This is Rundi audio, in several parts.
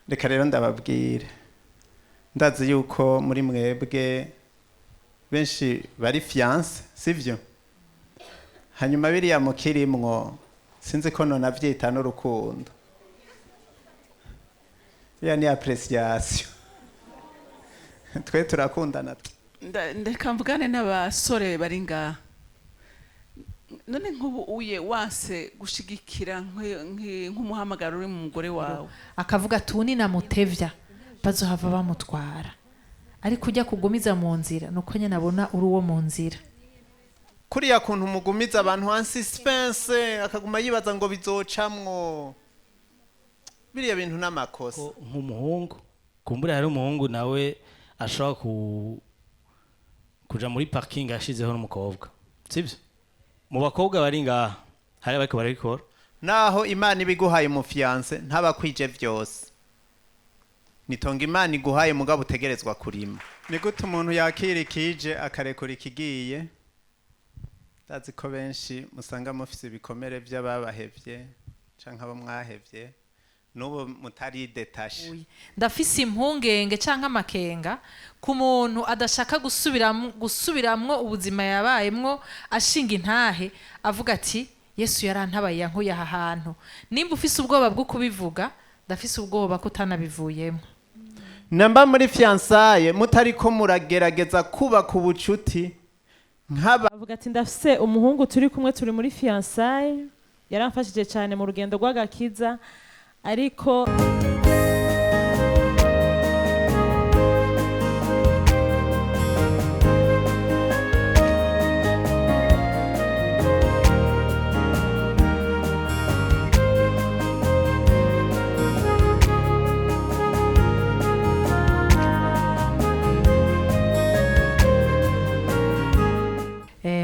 Reka rero ndababwire, ndazi yuko muri mwebwe benshi bari fiancés, sivyo? Hanyuma biriya mukirimwo, sinzi ko nonavyita n'urukundo, biriya ni appréciation. Twe turakundana. Ndeka mvugane n'abasore bari ngaha. None nk'ubu uye wanse gushigikira nk'umuhamagaro uri mu mugore wawe, akavuga ati: "Ubu ninamutevya bazohava bamutwara." Ariko ujya kugumiza mu nzira, nuko nyine abona uri uwo mu nzira. Kuriya kuntu mugumiza abantu en suspense, akaguma yibaza ngo bizocamwo, biriya bintu n'amakosa. Ko nk'umuhungu, kumbura hari umuhungu nawe ashobora kuja muri parking ashizeho n'umukobwa, sibyo? Mu bakobwa bari ngaha hari abariko barabikora. Naho Imana iba iguhaye umu fiancé, ntabakwije vyose. Nitonga Imana iguhaye, mugabo utegerezwa kurima. Ni gute umuntu yakira ikije akarekura ikigiye? Ndazi ko benshi musanga mufise ibikomere vy'ababahevye canke abo mwahevye, n'ubu mutaridetashe. Ndafise impungenge canke amakenga ku muntu adashaka gusubiramwo ubuzima yabayemwo, ashinga intahe avuga ati: "Yesu yarantabaye, yankuye aha hantu." Nimba ufise ubwoba bwo kubivuga, ndafise ubwoba ko utanabivuyemo. Namba muri fiançailles mutariko muragerageza kubaka ubucuti nk'aba Avuga ati: "Ndafise umuhungu turi kumwe, turi muri fiançailles, yaramfashije cyane mu rugendo rw'agakiza, ariko."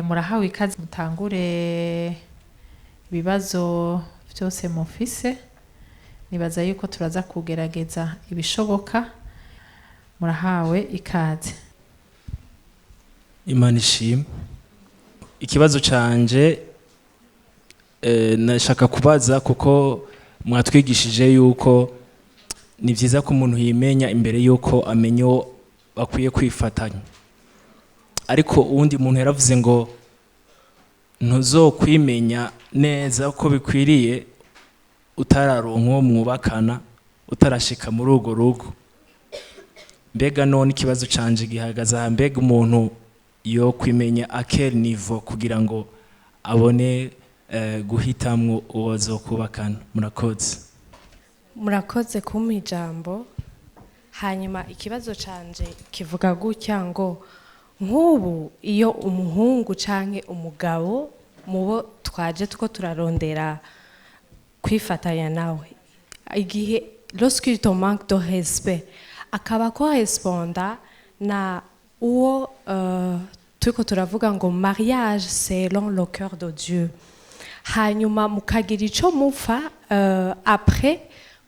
Murahawe ikaze, mutangure ibibazo byose mufise. Nibaza yuko turaza kugerageza ibishoboka. Murahawe ikaze. Imana ishimwe. Ikibazo canje, nashaka kubaza, kuko mwatwigishije yuko ni byiza ko umuntu yimenya imbere yuko amenya uwo bakwiye kwifatanya, ariko uwundi muntu yaravuze ngo ntuzokwimenya neza uko bikwiriye utararonka uwo mwubakana, utarashika muri urwo rugo. Mbega none ikibazo canje gihagaze aha: mbega umuntu yo kwimenya à quel niveau kugira ngo abone guhitamwo uwo azokubakana? Murakoze. Murakoze kumpa ijambo. Hanyuma ikibazo canje kivuga gutya ngo: nk'ubu iyo umuhungu canke umugabo mubo twaje two turarondera kwifatanya nawe, igihe lorsqu'il te manque de respect, akaba corresponda na uwo turiko turavuga ngo mariage selon le cœur de Dieu, hanyuma mukagira ico mupfa, après,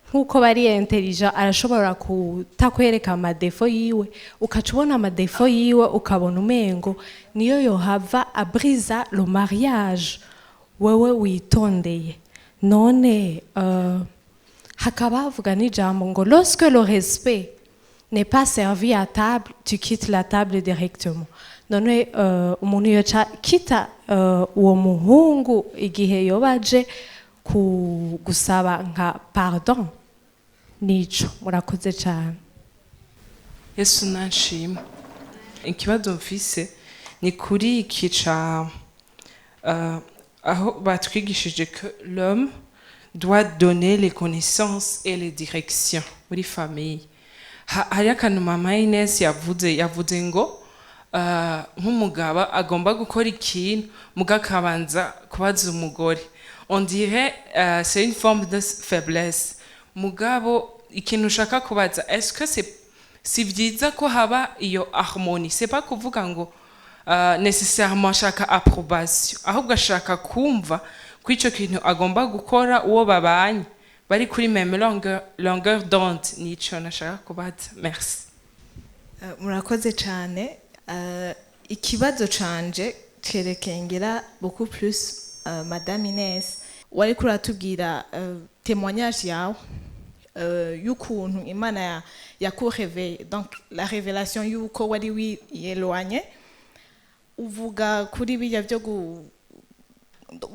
nk'uko bari intelligent, arashobora kutakwereka ama défauts yiwe, ukaca ubona ama défauts yiwe, ukabona umengo niyo yohava abrisa le mariage wewe witondeye. None hakaba havuga n'ijambo ngo: "Lorsque le respect n'est pas servi à table, tu quittes la table directement." None umuntu yoca kita uwo muhungu igihe yoba aje ku gusaba nka pardon? Nico, murakoze cyane. Yesu nashimwe. Ikibazo mfise ni kuri iki ca aho batwigishije que l'homme doit donner les connaissances et les directions muri famille. Hari akantu mama Ines yavuze ngo nk'umugabo agomba gukora ikintu, muga akabanza kubaza umugore. On dirait c'est une forme de faiblesse. Mugabo ikintu ushaka kubaza: est-ce que c'est si byiza ko haba iyo harmonie? C'est pas kuvuga ngo nécessairement ashaka approbation, ahubwo ashaka kumva ko ico kintu agomba gukora, uwo babanye bari kuri même longueur d'onde. Nico nashaka kubaza, merci. Murakoze cyane. Ikibazo canje cerekeye ngira beaucoup plus Madame Ines, wariko uratubwira témoignage yawe. Y'ukuntu Imana yakuréveillé, donc la révélation y'uko wari wiyéloigné, uvuga kuri bijya byo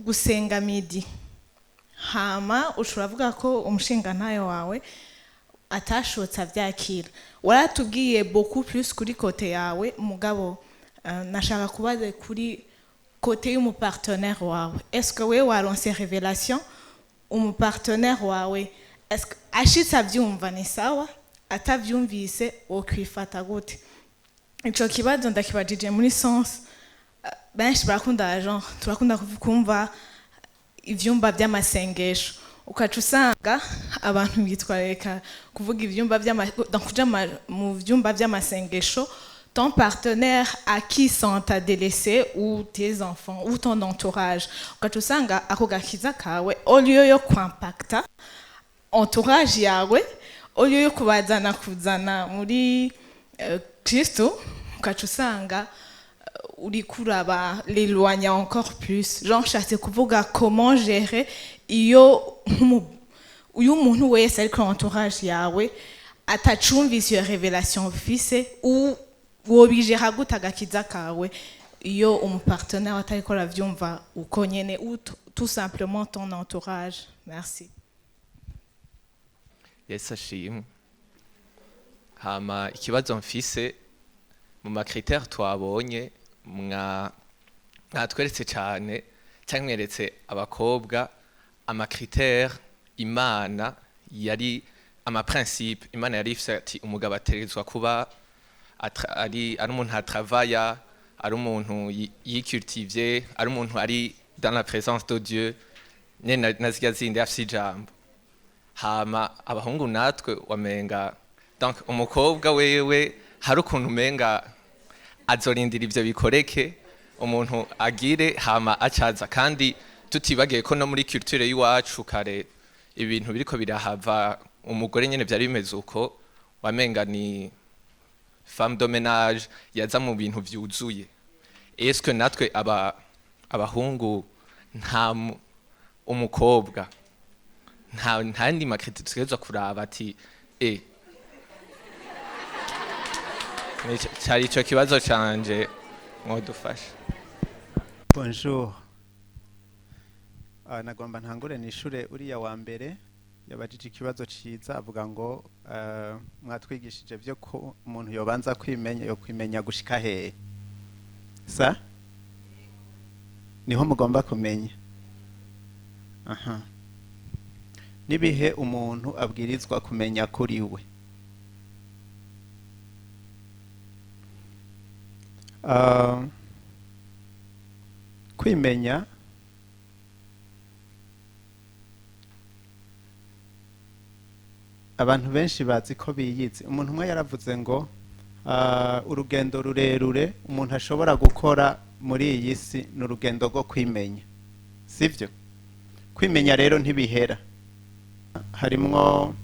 gusenga midi, hama ushobora avuga ko umushingantahe wawe atashotse avyakira. Waratubwiye beaucoup plus kuri côté yawe, mugabo nashaka kubaza kuri côté y'umupartenaire wawe. Est-ce que wewe waronse révélation, umupartenaire wawe est-ce que ashitse avyumva ni sawa, atavyumvise wokwifata gute? Ico kibazo ndakibajije muri sens benshi barakunda, genre turakunda kumva ivyumba by'amasengesho, ukaca usanga abantu bitwararika kuvuga ivyumba by'ama, donc kuja mu vyumba by'amasengesho, ton partenaire à qui sont t'a délaissé ou tes enfants ou ton entourage, ukaca usanga ako gakiza kawe, au lieu yo kwimpacta entourage yawe, au lieu yo kubazana kuzana muri Kristo, ukaca usanga uri kuraba l'éloigner encore plus. Genre nshatse kuvuga comment gérer iyo uyu muntu wese ariko entourage yawe atacumvise iyo révélation ufise, ou wobijera gute agakiza kawe iyo umupartenaire atariko aravyumva uko nyene, ou tout simplement ton entourage? Merci. Yesu ashimwe. Hama ikibazo mfise, mu macritères twabonye, mwatweretse cyane cyangwa mweretse abakobwa amacritères Imana yari, amaprincipes Imana yari ifise, ati umugabo ategerezwa kuba ari umuntu atravaya, ari umuntu yicultivye, ari umuntu ari dans la présence de Dieu nyene, na zirya zindi afise ijambo. Hama abahungu natwe wamenga, donc umukobwa wewe hari ukuntu umenga azorindira ivyo bikoreke, umuntu agire hama acaza. Kandi tutibagiye ko no muri culture y'iwacu kare ibintu biriko birahava, umugore nyene vyari bimeze uko, wamenga ni femme de ménage, yaza mu bintu vyuzuye. Est-ce que natwe aba abahungu nta umukobwa nta yandi macritères dutegerezwa kuraba ati cari ico kibazo canje, mwodufasha? Bonjour. Nagomba ntangure nishure uriya wa mbere yabajije ikibazo ciza, avuga ngo mwatwigishije byo ko umuntu yobanza kwimenya, yo kwimenya gushika hehe? Sa niho mugomba kumenya aha nibihe umuntu abwirizwa kumenya kuri we. Kwimenya abantu benshi bazi ko biyizi. Umuntu umwe yaravuze ngo urugendo rurerure umuntu ashobora gukora muri iyi si ni urugendo rwo kwimenya, sivyo? Kwimenya rero ntibihera, harimwo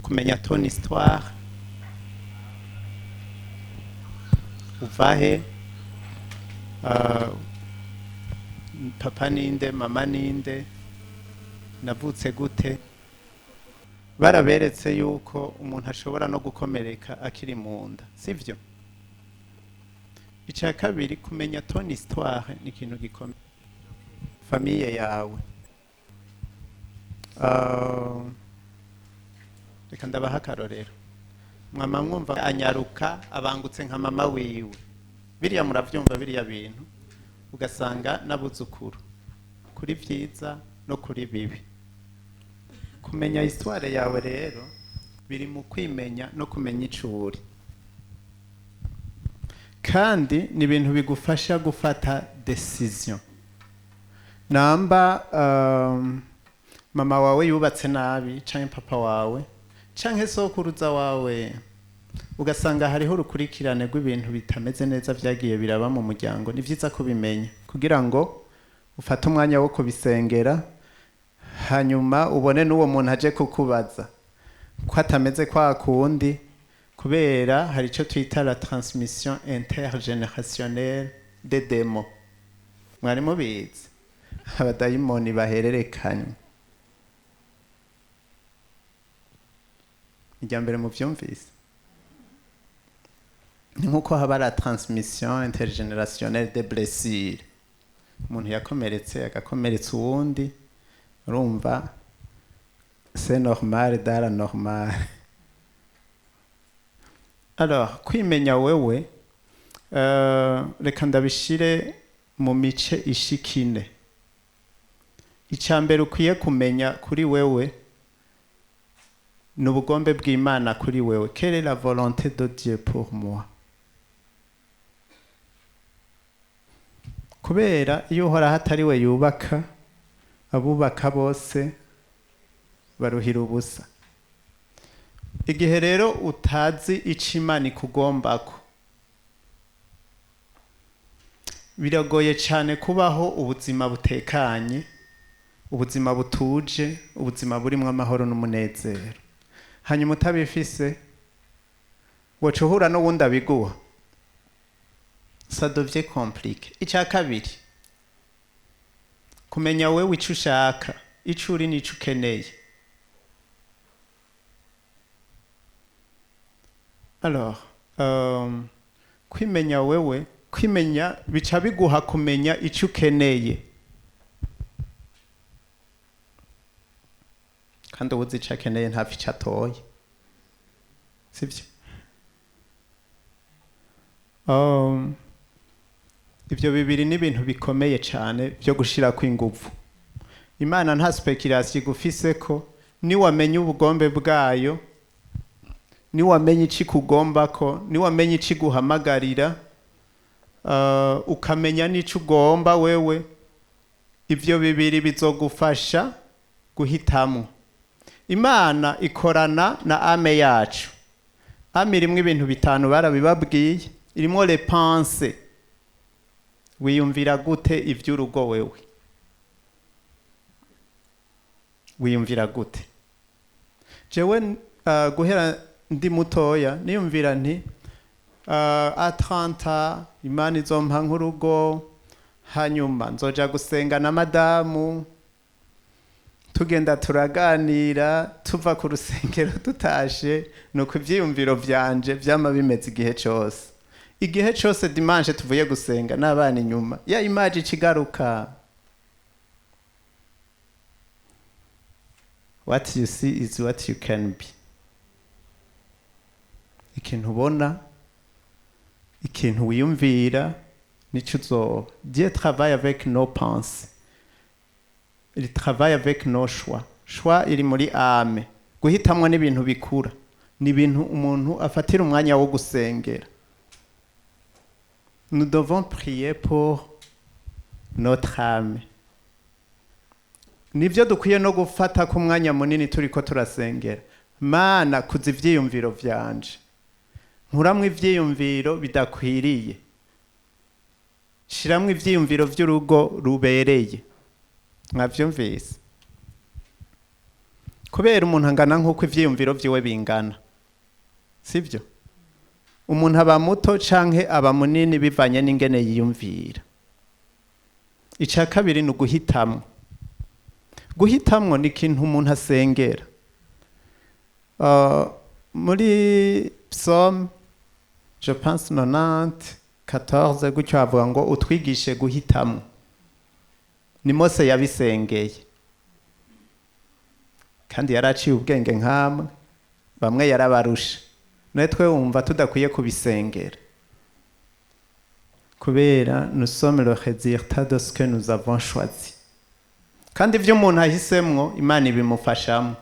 kumenya ton histoire, uvahe, papa ninde, mama ninde, navutse gute. Baraberetse yuko umuntu ashobora no gukomereka akiri mu nda, sivyo? Icya kabiri, kumenya ton histoire ni ikintu gikomeye, famille yawe. Reka ndabaha akarorero. Mwama mwumva anyaruka abangutse nka mama wiwe, biriya muravyumva biriya bintu, ugasanga n'abuzukuru kuri vyiza no kuri bibi. Kumenya histoire yawe rero biri mu kwimenya no kumenya ico uri, kandi ni ibintu bigufasha gufata décision. Namba mama wawe yubatse nabi, canke papa wawe, canke sokuruza wawe, ugasanga hariho urukurikirane rw'ibintu bitameze neza vyagiye biraba mu muryango, ni vyiza kubimenya kugira ngo ufate umwanya wo kubisengera, hanyuma ubone n'uwo muntu aje kukubaza ko atameze kwa kundi, kubera hari ico twita la transmission intergénérationnelle des démons. Mwari mubizi? Abadayimoni bahererekanywa. Irya mbere muvyumvise ni nkuko haba la transmission intergénérationnelle des blessures. Umuntu yakomeretse agakomeretsa uwundi, urumva, c'est normal dans la normal. Alors, kwimenya wewe, reka ndabishire mu mice ishika ine. Icya mbere ukwiye kumenya kuri wewe ni ubugombe bw'Imana kuri wewe. Quelle est la volonté de Dieu pour moi? Kubera iyo Uhoraho atari we yubaka, abubaka bose baruhira ubusa. Igihe rero utazi ico Imana ikugombako, biragoye cyane kubaho ubuzima butekanye, ubuzima butuje, ubuzima burimwo amahoro n'umunezero. Hanyuma utabifise, woca uhura n'uwundi abiguha, ça devient compliqué. Icya kabiri, kumenya wewe ico ushaka, ico uri n'ico ukeneye. Alors, kwimenya wewe, kwimenya bica biguha kumenya ico ukeneye. Kandi uwuzi ico akeneye ntapfa ico atoye, sivyo? Ibyo bibiri ni ibintu bikomeye cyane byo gushirako inguvu. Imana nta spéculation igufise ko niwamenya ubugombe bwayo, niwamenya ico ikugombako, niwamenya ico iguhamagarira, ukamenya n'ico ugomba wewe, ivyo bibiri bizogufasha guhitamwo. Imana ikorana na âme yacu. Âme irimwo ibintu bitanu, barabibabwiye. Irimwo les pensées. Wiyumvira gute ivy'urugo wewe? Wiyumvira gute? Jewe, guhera ndi mutoya, niyumvira nti à 30 Imana izompa nk'urugo, hanyuma nzoja gusenga na madamu, tugenda turaganira, tuva ku rusengero tutashe. Nuko ivyiyumviro vyanje vyama bimeze igihe cose. Igihe cose dimanche tuvuye gusenga n'abana inyuma ya image ikigaruka. What you see is what you can be. Ikintu ubona, ikintu wiyumvira, nico uzoba. Dieu travaille avec nos pensées, il travaille avec nos choix. Choix iri muri âme. Guhitamwo n'ibintu bikura, ni ibintu umuntu afatira umwanya wo gusengera. Nous devons prier pour notre âme. Nibyo dukwiye no gufata ku mwanya munini turiko turasengera: Mana, kuza ivyiyumviro vyanje, nkuramwo ivyiyumviro bidakwiriye, shiramwo ivyiyumviro vy'urugo rubereye. Mwavyumvise? Kubera umuntu angana nk'uko ivyiyumviro vyiwe bingana, sivyo? Umuntu aba muto canke aba munini bivanye n'ingene yiyumvira. Ica kabiri ni uguhitamwo. Guhitamwo ni ikintu umuntu asengera. Muri Psaume, je pense, 90 14 gutyo, havuga ngo utwigishe guhitamwo. Ni Mose yabisengeye, kandi yaraciye ubwenge nkamwe, bamwe yarabarusha. Natwe wumva tudakwiye kubisengera, kubera nous sommes le résultat de ce que nous avons choisi. Kandi ibyo umuntu ahisemwo, Imana ibimufashamo.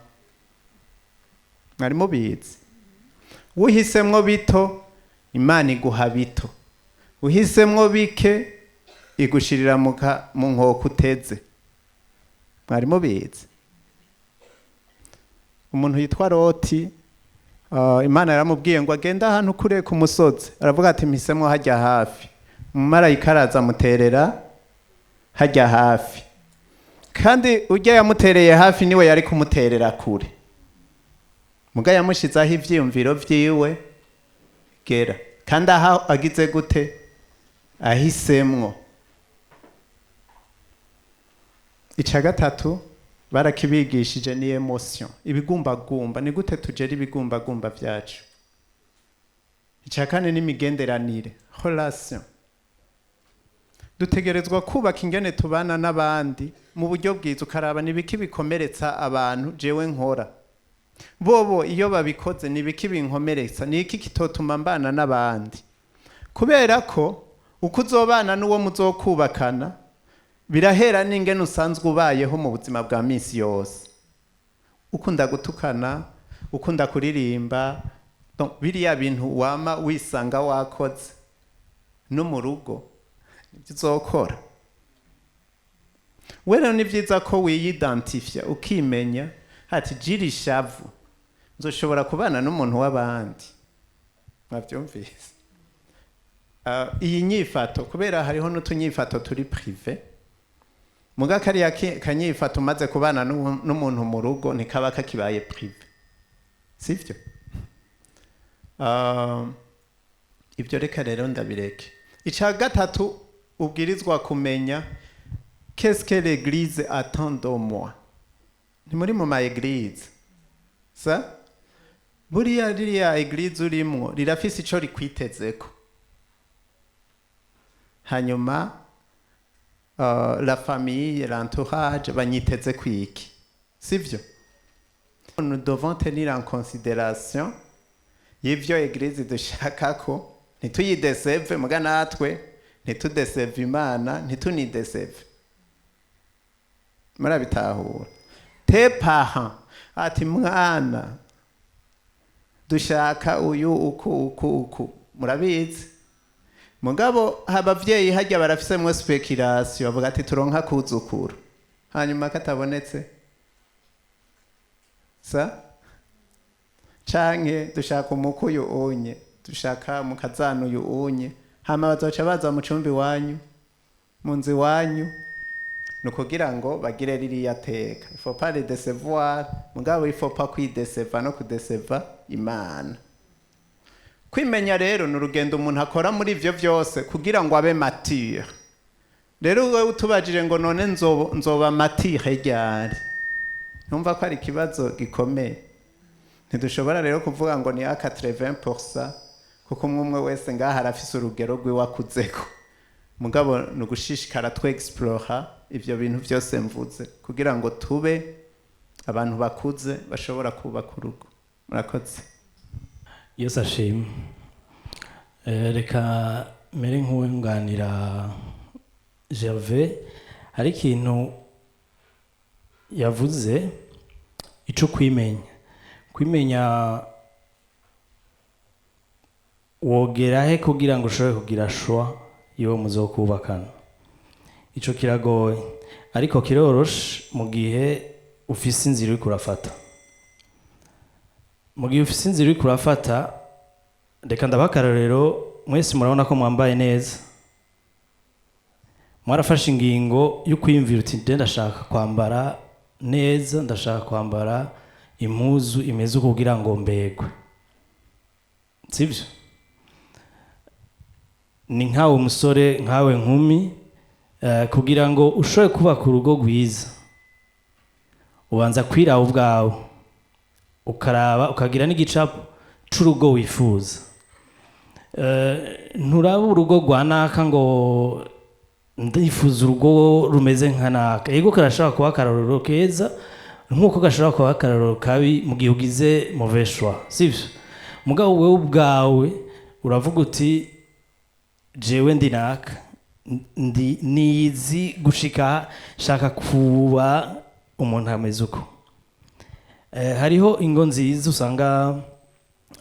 Mwari mubizi? Uhisemwo bito, Imana iguha bito. Uhisemwo bike, igushirira mu nkoko uteze. Mwari mubizi? Umuntu yitwa Loti, Imana yaramubwiye ngo agende ahantu kure ku musozi. Aravuga ati: "Mpisemwo hajya hafi." Umumarayika araza amuterera hajya hafi. Kandi ujya yamutereye hafi niwe yari kumuterera kure, muga yamushizeho ivyiyumviro vyiwe gera. Kandi aha agize gute? Ahisemwo. Ica gatatu Barakibigishije, ni émotion, ibigumbagumba. Ni gute tugera ibigumbagumba vyacu? Icya kane n'imigenderanire, relation. Dutegerezwa kubaka ingene tubana n'abandi mu buryo bwiza, ukaraba nibiki bikomeretsa abantu jewe nkora, bobo iyo babikoze nibiki binkomeretsa, ni iki kitotuma mbana n'abandi. Kubera ko uko uzobana n'uwo muzokubakana birahera n'ingene usanzwe ubayeho mu buzima bwa minsi yose. Ukunda gutukana, ukunda kuririmba, donc biriya bintu wama wisanga wakoze no mu rugo nibyo uzokora. We rero ni byiza ko wiyidentifia, ukimenya ati: "Jira ishavu, nzoshobora kubana n'umuntu w'abandi?" Mwabyumvise? Iyi nyifato, kubera hariho n'utunyifato turi privé, muga kariya kanyifato umaze kubana n'umuntu mu rugo ntikaba kakibaye privé, sivyo? Ibyo reka rero ndabireke. Icya gatatu ubwirizwa kumenya: qu'est-ce que l'église attend de moi? Ntimuri mu ma église sa? Buriya ririya église urimwo rirafise ico rikwitezeko. Hanyuma la famille, l'entourage banyiteze kwiki, sivyo? Nous devons tenir en considération y'ivyo église dushaka ko ntituyideseve, muga natwe ntitudeseve Imana, ntitunideseve. Murabitahura? Tes parents ati: "Mwana, dushaka uyu uku uku uku." Murabizi. Mugabo abavyeyi hajya barafisemwo spéculation, bavuga ati: "Turonka kuzukuru." Hanyuma katabonetse sa, canke dushaka umukuyu unye, dushaka mukazana uyu unye. Hama bazoca baza mu cumbi iwanyu, mu nzu iwanyu, ni ukugira ngo bagire ririya teka. Il faut pas les décevoir, mugabo il faut pas kwideseva no kudeseva Imana. Kwimenya rero ni urugendo umuntu akora muri ivyo vyose kugira ngo abe mature. Rero wowe utubajije ngo: "None nzoba mature ryari?" Ntumva ko ari ikibazo gikomeye? Ntidushobora rero kuvuga ngo ni aka 80%, kuko umwe umwe wese ngaha arafise urugero rwiwe akuzeko. Mugabo ni ugushishikara twexplora ivyo bintu vyose mvuze kugira ngo tube abantu bakuze bashobora kubaka urugo. Murakoze. Yesu ashimwe. Reka mere nk'uwunganira Gervais. Hari ikintu yavuze, ico kwimenya. Kwimenya, wogera he kugira ngo ushobore kugira choix y'uwo muzokubakana? Ico kiragoye, ariko kiroroshe mu gihe ufise inzira uriko urafata. Mu gihe ufise inzira uriko urafata, reka ndabaha akarorero. Mwese murabona ko mwambaye neza, mwarafashe ingingo yo kwiyumvira uti: "Nde ndashaka kwambara neza, ndashaka kwambara impuzu imeze uko kugira ngo mbegwe." Sibyo? Ni nkawe umusore, nkawe nkumi, kugira ngo ushobore kubaka urugo rwiza, ubanza kwiraba ubwawe, ukaraba, ukagira n'igicapo c'urugo wifuza. Nturaba urugo rwa naka ngo ndifuza urugo rumeze nka naka. Yego, karashobora kuba akarorero keza nk'uko gashobora kuba akarorero kabi mu gihe ugize mauvais choix, sivyo? Mugabo wewe ubwawe uravuga uti: "Jewe ndi naka, ndi nizi gushika, shaka kuba umuntu ameze uko." Hariho ingo nziza usanga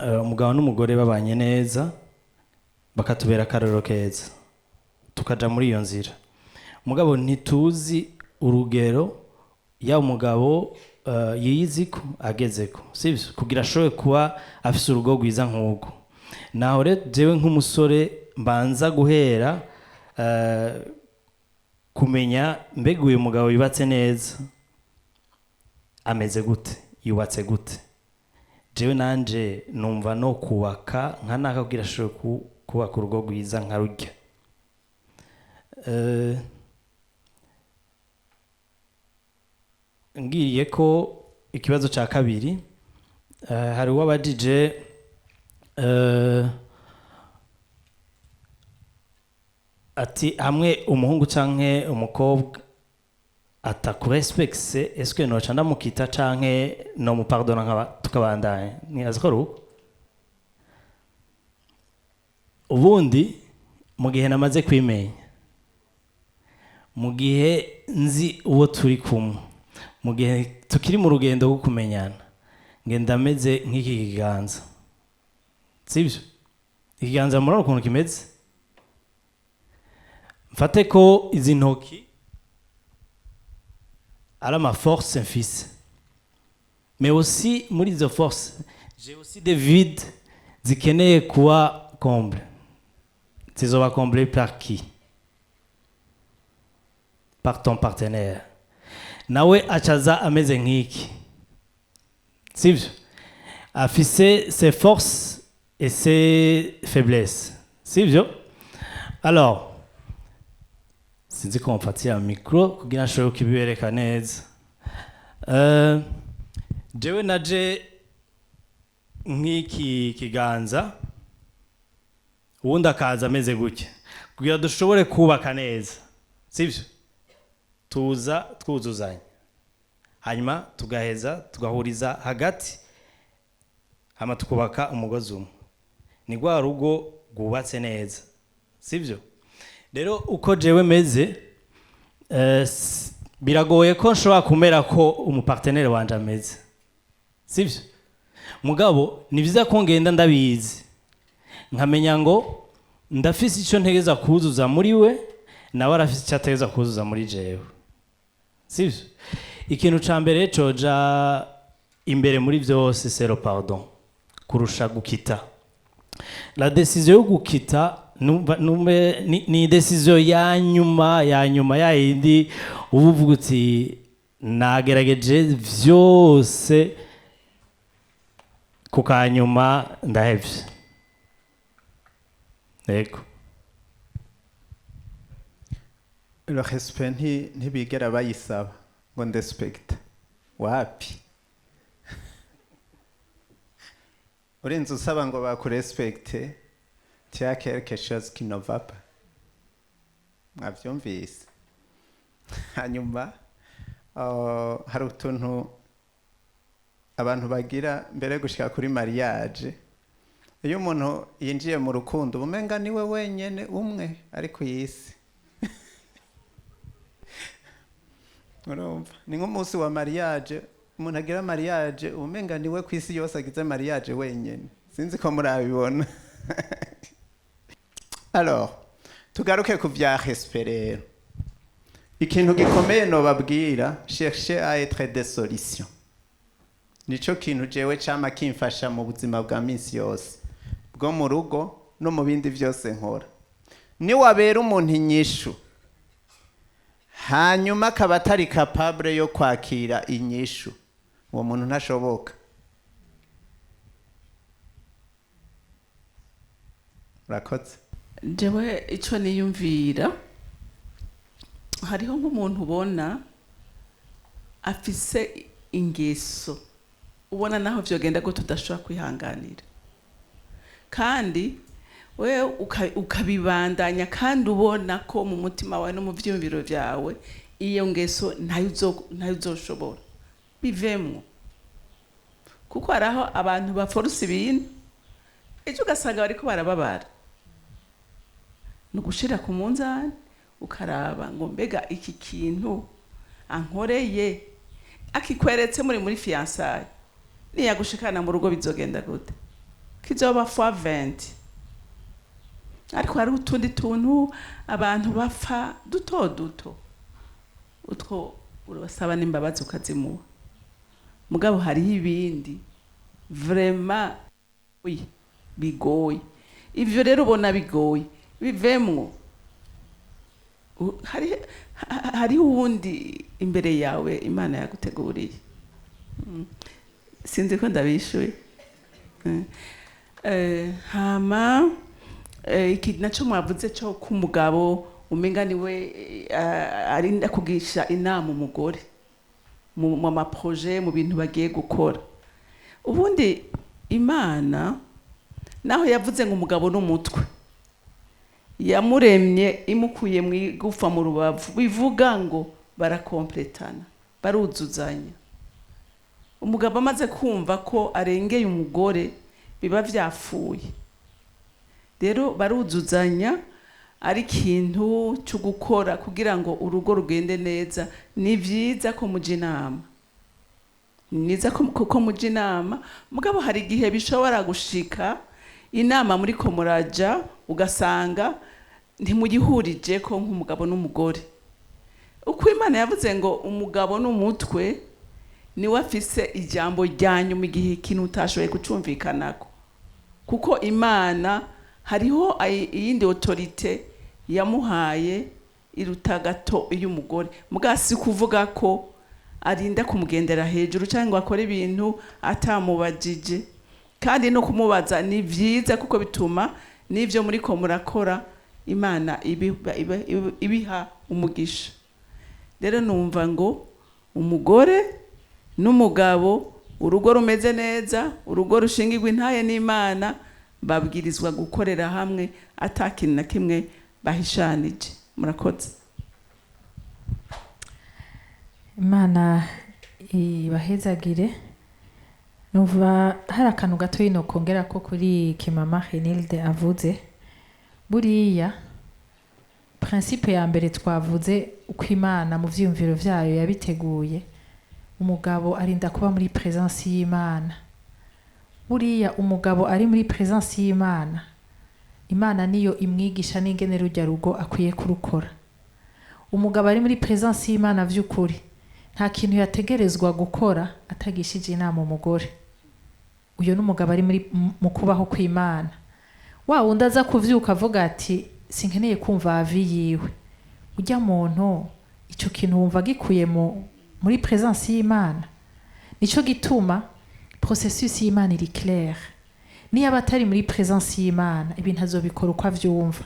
umugabo n'umugore babanye neza, bakatubera akarorero keza, tukaja muri iyo nzira. Mugabo ntituzi urugero yaba umugabo yiyiziko agezeko, sivyo, kugira ashobore kuba afise urugo rwiza nk'urwo. Naho rero jewe nk'umusore mbanza guhera kumenya: mbega uyu mugabo yubatse neza ameze gute, yubatse gute? Jewe nanje numva no kubaka nka naka kugira ashobore kubaka urugo rwiza nka rurya. Ngiriye ko ikibazo cya kabiri, hari uwabajije ati hamwe umuhungu canke umukobwa atakurespecte, est-ce que noca ndamukita canke no mupardona nkaba tukabandanya? Nibaza ko ari uko. Ubundi mu gihe namaze kwimenya, mu gihe nzi uwo turi kumwe, mu gihe tukiri mu rugendo rwo kumenyana, ngenda meze nk'iki kiganza, sibyo? Ikiganza murabona ukuntu kimeze. Mfate ko izi ntoki ari ama force mfise, mais aussi muri izo force j'ai aussi des vides zikeneye kuba comble. Zizoba comblé par qui? Par ton partenaire. Nawe acaza ameze nk'iki, sibyo? Afise ses forces et ses faiblesses, sibyo? Alors sinzi ko mfatira micro kugira nshobore kubibereka neza. Jewe naje nk'iki kiganza, uwundi akaza ameze gutya. Kugira dushobore kubaka neza, sibyo, tuza twuzuzanya, hanyuma tugaheza tugahuriza hagati, hama tukubaka umugozi umwe. Ni rwa rugo rwubatse neza, sibyo? Rero uko jewe meze, biragoye ko nshobora kumera ko umupartenaire wanje ameze, sibyo? Mugabo ni byiza ko ngenda ndabizi, nkamenya ngo ndafise icyo ntegeza kuzuza muri we, nawe arafise icyo ategeza kuzuza muri jewe, sibyo? Ikintu ca mbere coja imbere muri byose, c'est le pardon kurusha gukita. La décision yo gukita ni décision ya nyuma ya nyuma, ya yindi uba uvuga uti nagerageje vyose, ku kanyuma ndahevye. Yego. Le respect ntibigera bayisaba ngo ndespecte. Wapi, urinze usaba ngo bakurespecte, tu as quelque chose qui ne va pas. Mwavyumvise? Hanyuma hari utuntu abantu bagira mbere yo gushika kuri mariage. Iyo umuntu yinjiye mu rukundo, ubumenga niwe wenyene umwe ari ku isi. Urumva ni nk'umunsi wa mariage, umuntu agira mariage ubumenga niwe ku isi yose agize mariage wenyene. Sinzi ko murabibona. Alors tugaruke ku vya respect. Rero ikintu gikomeye nobabwira, chercher à être des solutions, nico kintu jewe cama kimfasha mu buzima bwa minsi yose, bwo mu rugo no mu bindi vyose nkora. Niwabera umuntu inyishu, hanyuma akaba atari capable yo kwakira inyishu, uwo muntu ntashoboka. Urakoze. Jewe icyo niyumvira, hariho nk'umuntu ubona afise ingeso, ubona naho vyogenda gute udashobora kwihanganira, kandi we ukabibandanya, kandi ubona ko mu mutima wawe no mu vyiyumviro vyawe iyo ngeso ntayo uzoshobora, bivemwo. Kuko hari aho abantu baforusa ibintu, ejo ugasanga bariko barababara. Ni ugushira ku munzani ukaraba ngo mbega iki kintu ankoreye, akikweretse muri fiançailles, niyagushikana mu rugo bizogenda gute? Kizoba fois 20. Ariko hari utundi tuntu abantu bapfa duto duto, utwo urabasaba n'imbabazi ukazimuha. Mugabo hariho ibindi vraiment oui bigoye. Ivyo rero ubona bigoye, bivemwo. Hariho uwundi imbere yawe Imana yaguteguriye. Sinzi ko ndabishuye. Hama iki naco mwavuze cyo kumugabo umenga niwe arinda kugisha inama umugore. Mu ma projets, mu bintu bagiye gukora. Ubundi Imana naho yavuze ngo umugabo n'umutwe, yamuremye imukuye mu igufa mu rubavu, bivuga ngo barakompletana, baruzuzanya. Umugabo amaze kumva ko arengeye umugore, biba vyapfuye. Rero baruzuzanya, ari ikintu cyo gukora kugira ngo urugo rugende neza. Ni vyiza ko muja inama, ni mwiza ko muja inama, mugabo hari igihe bishobora gushika inama muri ko muraja ugasanga ntimugihurije ko nk'umugabo n'umugore. Uko Imana yavuze ngo umugabo n'umutwe, niwe afise ijambo rya nyuma igihe ikintu utashoboye kucumvikanako, kuko Imana hariho iyindi autorité yamuhaye iruta gato iy'umugore. Mugabo si kuvuga ko arinda kumugendera hejuru cyangwa ngo akore ibintu atamubajije. Kandi no kumubaza ni vyiza, kuko bituma n'ivyo muriko murakora Imana ibiha umugisha. Rero numva ngo umugore n'umugabo, urugo rumeze neza, urugo rushingirwa intaye n'Imana, babwirizwa gukorera hamwe ata kintu na kimwe bahishanije. Murakoze. Imana ibahezagire. Numva hari akantu gato yino kongera ko kuri kimama Renilde avuze. Buriya principe ya mbere twavuze, uko Imana mu vyiyumviro vyayo yabiteguye, umugabo arinda kuba muri présence y'Imana. Buriya umugabo ari muri présence y'Imana, Imana niyo imwigisha n'ingene rujya rugo akwiye kurukora. Umugabo ari muri présence y'Imana vy'ukuri, nta kintu yategerezwa gukora atagishije inama umugore. Uyo n'umugabo ari muri mu kubaho kw'Imana. Wa wundi aza kuvyuka avuga ati sinkeneye kumva avis yiwe, ujya muntu ico kintu wumva gikuye muri présence y'Imana. Nico gituma processus y'Imana iri claire. Niyo aba atari muri présence y'Imana, ibintu azobikora uko avyumva.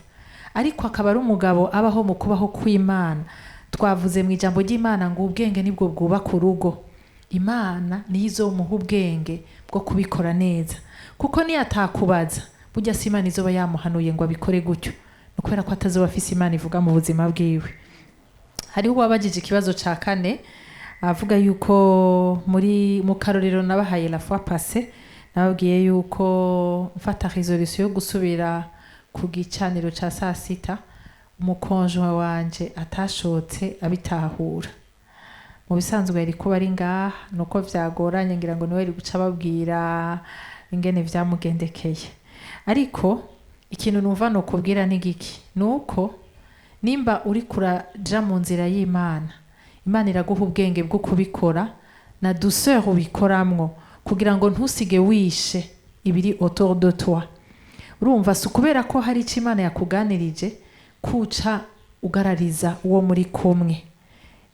Ariko akaba ari umugabo abaho mu kubaho kw'Imana. Twavuze mu ijambo ry'Imana ngo ubwenge nibwo bwubaka urugo. Imana niyo izomuha ubwenge bwo kubikora neza, kuko niyo atakubaza, burya si Imana izoba yamuhanuye ngo abikore gutyo, ni ukubera ko atazoba afise Imana ivuga mu buzima bwiwe. Hariho uwabajije ikibazo ca kane, avuga yuko muri mu karorero nabahaye la fois passée, nababwiye yuko mfata résolution yo gusubira ku gicaniro ca saa sita, umu conjoint wanje atashotse abitahura. Mu bisanzwe yari kuba ari ngaha, nuko vyagoranye, ngira ngo niwe yari guca ababwira ingene vyamugendekeye. Ariko ikintu numva nokubwira ni giki? Nuko nimba uri kuraja mu nzira y'Imana, Imana iraguha ubwenge bwo kubikora na douceur ubikoramwo, kugira ngo ntusige wishe ibiri autour de toi. Urumva, si ukubera ko hari icyo Imana yakuganirije kuca ugarariza uwo muri kumwe.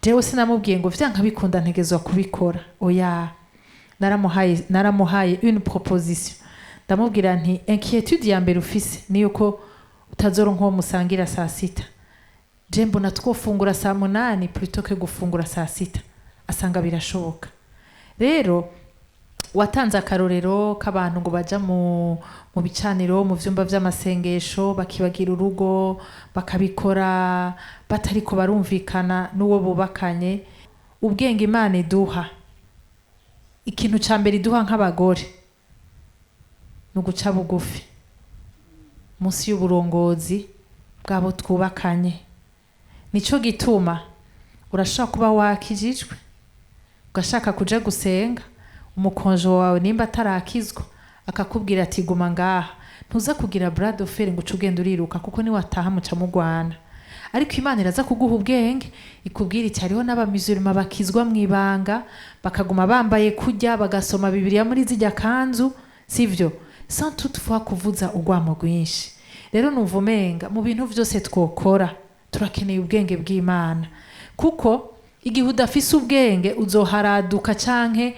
Jewe sinamubwiye ngo vyanka bikunda ntegezwa kubikora, oya. Naramuhaye une proposition, ndamubwira nti inquiétude ya mbere ufise ni yuko utazoronka uwo musangira saa sita. Je mbona twofungura saa 8 plutôt que gufungura saa sita. Asanga birashoboka. Rero watanze akarorero k'abantu ngo baja mu bicaniro, mu vyumba vy'amasengesho, bakibagira urugo, bakabikora batariko barumvikana n'uwo bubakanye. Ubwenge Imana iduha, ikintu ca mbere iduha nk'abagore ni uguca bugufi munsi y'uburongozi bw'abo twubakanye. Nico gituma urashobora kuba wakijijwe, ugashaka kuja gusenga, umu conjoint wawe nimba atarakizwa akakubwira ati guma ngaha, ntuza kugira bras de fer ngo uce ugenda uriruka, kuko niwataha muca mugwana. Ariko Imana iraza kuguha ubwenge, ikubwira iti hariho n'abamizuruma bakizwa mu ibanga, bakaguma bambaye kurya, bagasoma Bibiliya muri zijya kanzu, sivyo, sans toutefois kuvuza urwamo rwinshi. Rero numva umenga mu bintu vyose twokora turakeneye ubwenge bw'Imana, kuko igihe udafise ubwenge uzoharaduka canke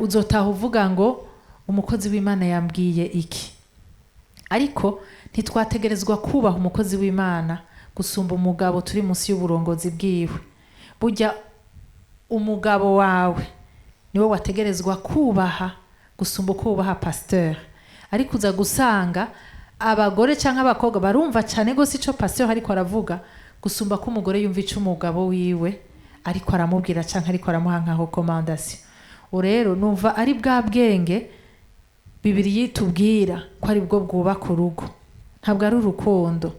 uzotaha uvuga ngo umukozi w'Imana yambwiye iki. Ariko ntitwategerezwa kubaha umukozi w'Imana gusumba umugabo turi munsi y'uburongozi bwiwe. Burya Umugabo wawe niwe wategerezwa kubaha gusumba uko wubaha pasteur. Ariko uza gusanga abagore cyangwa abakobwa barumva cyane gose ico pasteur ariko aravuga gusumba ko umugore yumva ico umugabo wiwe ariko aramubwira canke ariko aramuha nka recommandation. Rero numva ari bwa bwenge Bibiliya itubwira ko ari bwo bwubaka urugo, ntabwo ari urukundo,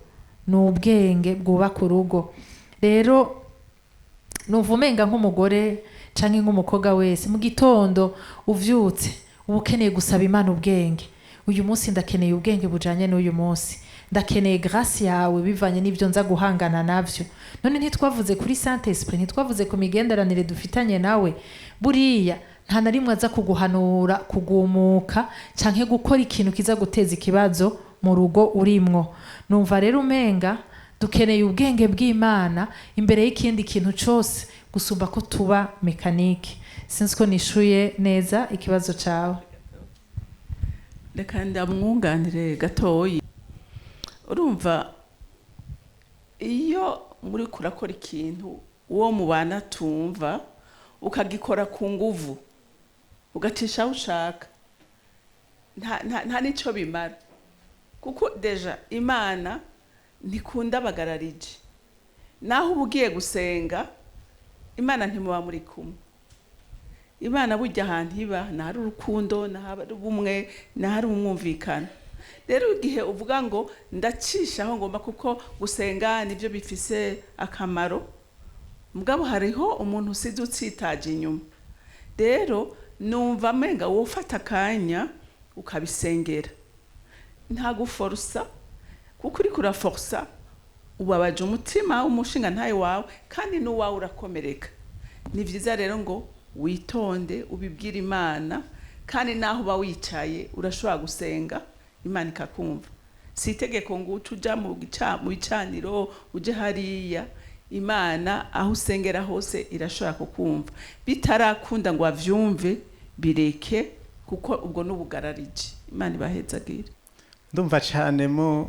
ni ubwenge bwubaka urugo. Rero numva umenga nk'umugore canke nk'umukobwa wese, mu gitondo uvyutse uba ukeneye gusaba Imana ubwenge. Uyu munsi ndakeneye ubwenge bujanye n'uyu munsi, ndakeneye grâce yawe bivanye n'ibyo nza guhangana navyo. None ntitwavuze kuri Saint Esprit, ntitwavuze ku migenderanire dufitanye nawe? Buriya nta na rimwe aza kuguhanura kugumuka canke gukora ikintu kiza guteza ikibazo mu rugo urimwo. Numva rero umenga dukeneye ubwenge bw'Imana imbere y'ikindi kintu cose gusumba ko tuba mécanique. Sinzi ko nishuye neza ikibazo cawe. Reka ndamwunganire gatoyi. Urumva, iyo muri kurakora ikintu uwo mubana tumva, ukagikora ku nguvu, ugacisha aho ushaka, nta n'icyo bimara, kuko déjà Imana ntikunda abagararije. Naho uba ugiye gusenga Imana, ntimuba muri kumwe. Imana burya ahantu iba ntahari urukundo, ntahari ubumwe, ntahari umwumvikano. Rero igihe uvuga ngo ndacishaho ngomba, kuko gusenga nibyo bifise akamaro, mugabo hariho umuntu usize utsitaje inyuma. Rero numva amenga wofata akanya ukabisengera, nta guforosa, kuko uriko uraforosa ubabaje umutima w'umushinga ntaye wawe, kandi n'uwawe urakomereka. Ni byiza rero ngo witonde, ubibwire Imana, kandi naho uba wicaye urashobora gusenga Imana ikakumva. Si itegeko ngo uce uja mu bicaniro, uje hariya. Imana aho usengera hose irashobora kukumva. Bitarakunda ngo avyumve, bireke, kuko ubwo n'ubugarariji. Imana ibahezagire. Ndumva cyane mu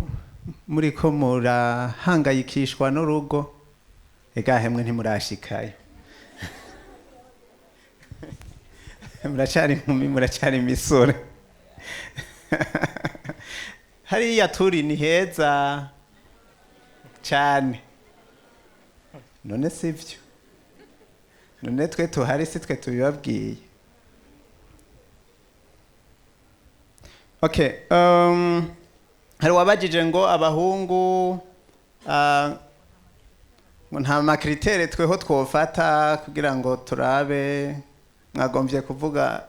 muri ko murahangayikishwa n'urugo. Ega hemwe, ntimurashikayo, muracari inkumi, muracari imisore. Hariya turi ni heza cyane. None sibyo? None twe tuhari si twe tubibabwiye? Okay, hari wabajije ngo abahungu ngo nta ma critères tweho twofata kugira ngo turabe. Mwagombye kuvuga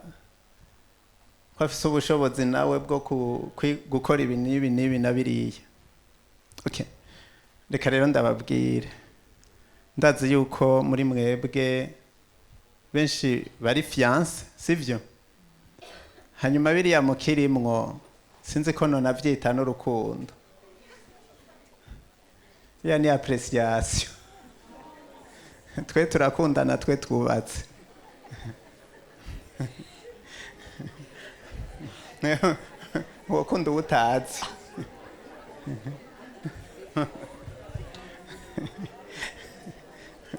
ko afise ubushobozi nawe bwo gukora ibi n'ibi n'ibi na biriya. Okay, reka rero ndababwire. Ndazi yuko muri mwebwe benshi bari fiancés, sivyo? Hanyuma biriya mukirimwo, sinzi ko nonavyita n'urukundo, biriya ni appréciation. Twe turakundana, twe twubatse. Wokunda uwo utazi?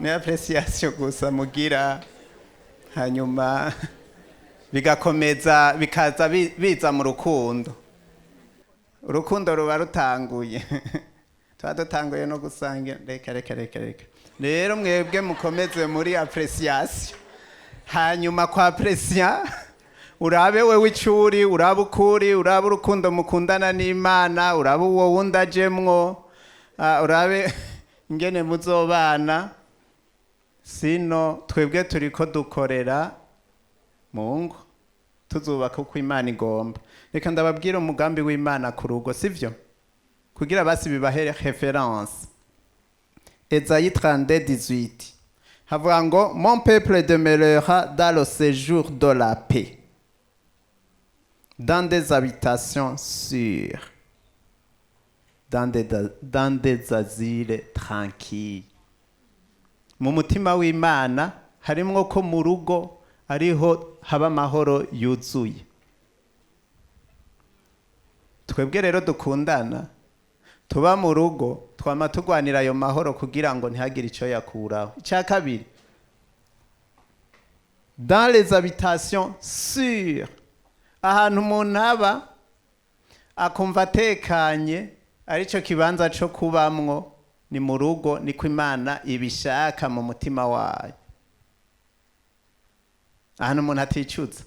Ni appréciation gusa mugira, hanyuma bigakomeza bikaza biza mu rukundo. Urukundo ruba rutanguye, tuba dutanguye no gusangira. Reka, reka, reka, reka. Rero mwebwe mukomeze muri appréciation. Hanyuma kwa apprécier, urabe wewe icuri, urabe ukuri, urabe urukundo mukundana n'Imana, urabe uwo wundi ajemwo, urabe ingene muzobana. Sino twebwe turiko dukorera mu ngo, tuzubaka uko Imana igomba. Reka ndababwira umugambi w'Imana ku rugo, sivyo? Kugira basi bibahere référence. Esaïe 32 18 havuga ngo: "Mon peuple demeurera dans le séjour de la paix, dans des habitations sûres, dans des asiles tranquilles." Mu mutima w'Imana harimwo ko mu rugo ariho haba amahoro yuzuye. Twebwe rero dukundana, tuba mu rugo, twama turwanira ayo mahoro kugira ngo ntihagire icyo yakuraho. Icya kabiri Dans les habitations sûres, ahantu umuntu aba akumva atekanye, aricyo kibanza cyo kubamwo, ni mu rugo, niko Imana ibishaka mu mutima wayo, ahantu umuntu aticuza.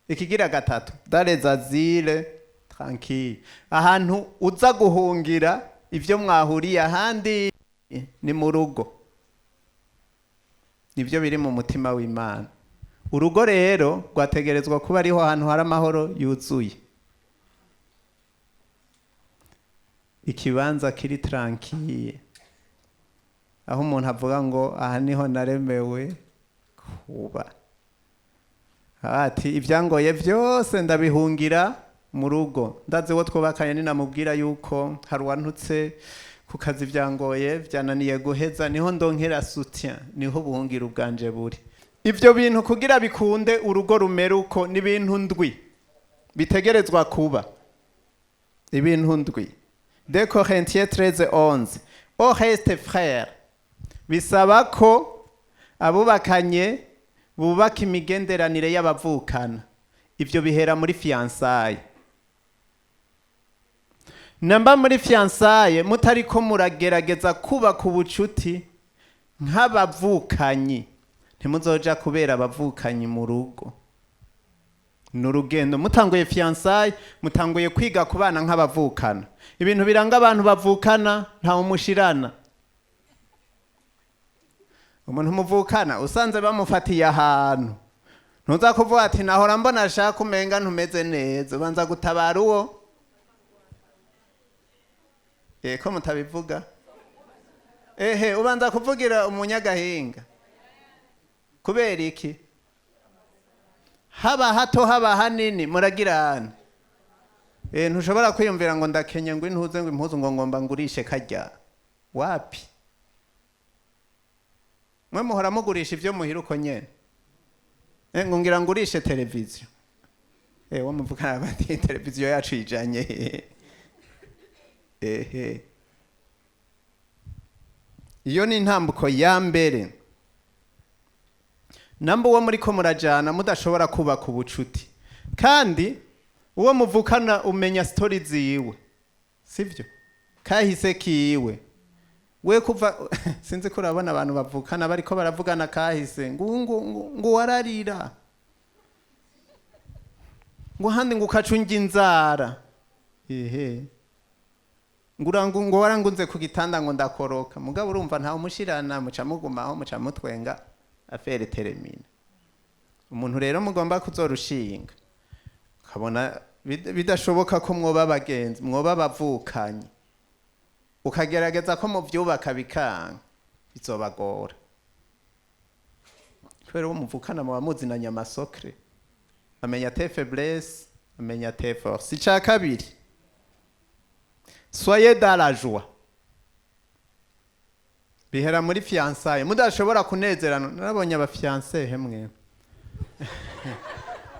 Ikigira gatatu, dans les asiles tranquilles, ahantu uza guhungira ibyo mwahuriye ahandi ni mu rugo, nibyo biri mu mutima w'Imana. Urugo rero rwategerezwa kuba ariho hantu hari amahoro yuzuye, ikibanza kiri tranquille, aho umuntu avuga ngo aha niho naremewe kuba. Ati ibyangoye byose ndabihungira mu rugo. Ndazi uwo twubakanye ninamubwira yuko hari uwantutse ku kazi, byangoye byananiye guheza, niho ndonkera soutien, niho ubuhungiro ubwanje buri. Ibyo bintu kugira bikunde urugo rumere uko, ni ibintu ndwi bitegerezwa kuba, ibintu ndwi. 2 Corinthiens 13:11. Au reste, frère, bisaba ko abubakanye bubaka imigenderanire y'abavukana. Ibyo bihera muri fiançailles. Namba muri fiançailles mutariko muragerageza kubaka ubucuti nk'abavukanyi, ntimuzoja kubera abavukanyi mu rugo. Ni urugendo. Mutanguye fiançailles, mutanguye kwiga kubana nk'abavukana. Ibintu biranga abantu bavukana, ntawe umushirana. Umuntu muvukana usanze bamufatiye ahantu, ntuza kuvuga ati nahora mbona ashaka umenga ntumeze neza, ubanza gutabara uwo. Ko mutabivuga? Ehe, ubanza kuvugira umunyagahinga. Kubera iki? Haba hato haba hanini muragirana. Ntushobora kwiyumvira ngo ndakenye ngo intuze ngo impuzu ngo ngomba ngurishe kajya. Wapi? Mwe muhora mugurisha ivyo muhira uko nyene. Ngo ngira ngurishe televiziyo. Wo muvugana bati televiziyo yacu ijanye. Ehe. Iyo ni intambuko ya mbere. Namba uwo muriko murajana mudashobora kubaka ubucuti, kandi uwo muvukana umenya story ziwe, sivyo? Kahise kiwe. We kuva sinzi ko urabona abantu bavukana bariko baravugana kahise, ngo ngo ngo wararira, ngo handi ngo ukacunga inzara, ehe, ngo ngo warangunze ku gitanda ngo ndakoroka. Mugabo urumva ntawe umushirana, muca mugumaho, muca mutwenga, affaire termine. Umuntu rero mugomba kuzorushinga, ukabona bidashoboka ko mwoba abagenzi, mwoba abavukanye, ukagerageza ko muvyubaka bikanga, bizobagora. Kubera uwo muvukana muba muzinanye amasokre, amenya tes faiblesses, amenya tes forces. Ica kabiri, soyez dans la joie. Bihera muri fiançailles, mudashobora kunezerana. Narabonye abafiancé hemwe,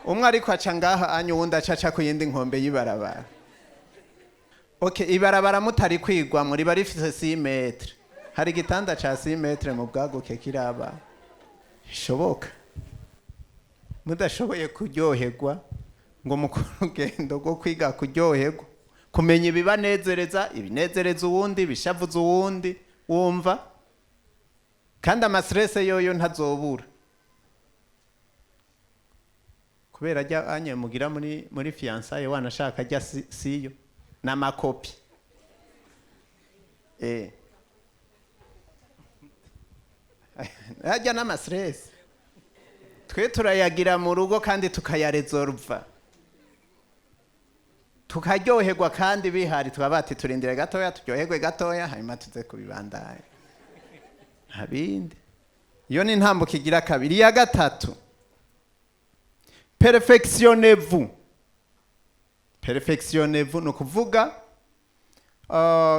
umwe ariko aca ngaha anyu, uwundi aca ku yindi nkombe y'ibarabara. Okay, ibarabara mutari kwigwamwo riba rifise 6 metres. Hari igitanda ca 6 metres mu bwaguke kiraba bishoboka. Mudashoboye kuryoherwa ngo mukore urugendo rwo kwiga kuryoherwa, kumenya ibibanezereza, ibinezereza uwundi, bishavuza uwundi, wumva kandi amastress yoyo ntazobura. Kubera ajya anye mugira muri fiançailles wanashaka ajya siyo n'amakopi. Ajya n'amastress. Twe turayagira mu rugo kandi tukayaresolva, tukaryoherwa kandi bihari, tukaba bati turindire gatoya turyoherwe gatoya hanyuma tuze kubibandanya, nta bindi. Iyo ni intambuko igira kabiri. Iya gatatu, perfectionnez-vous. Perfectionnez-vous ni ukuvuga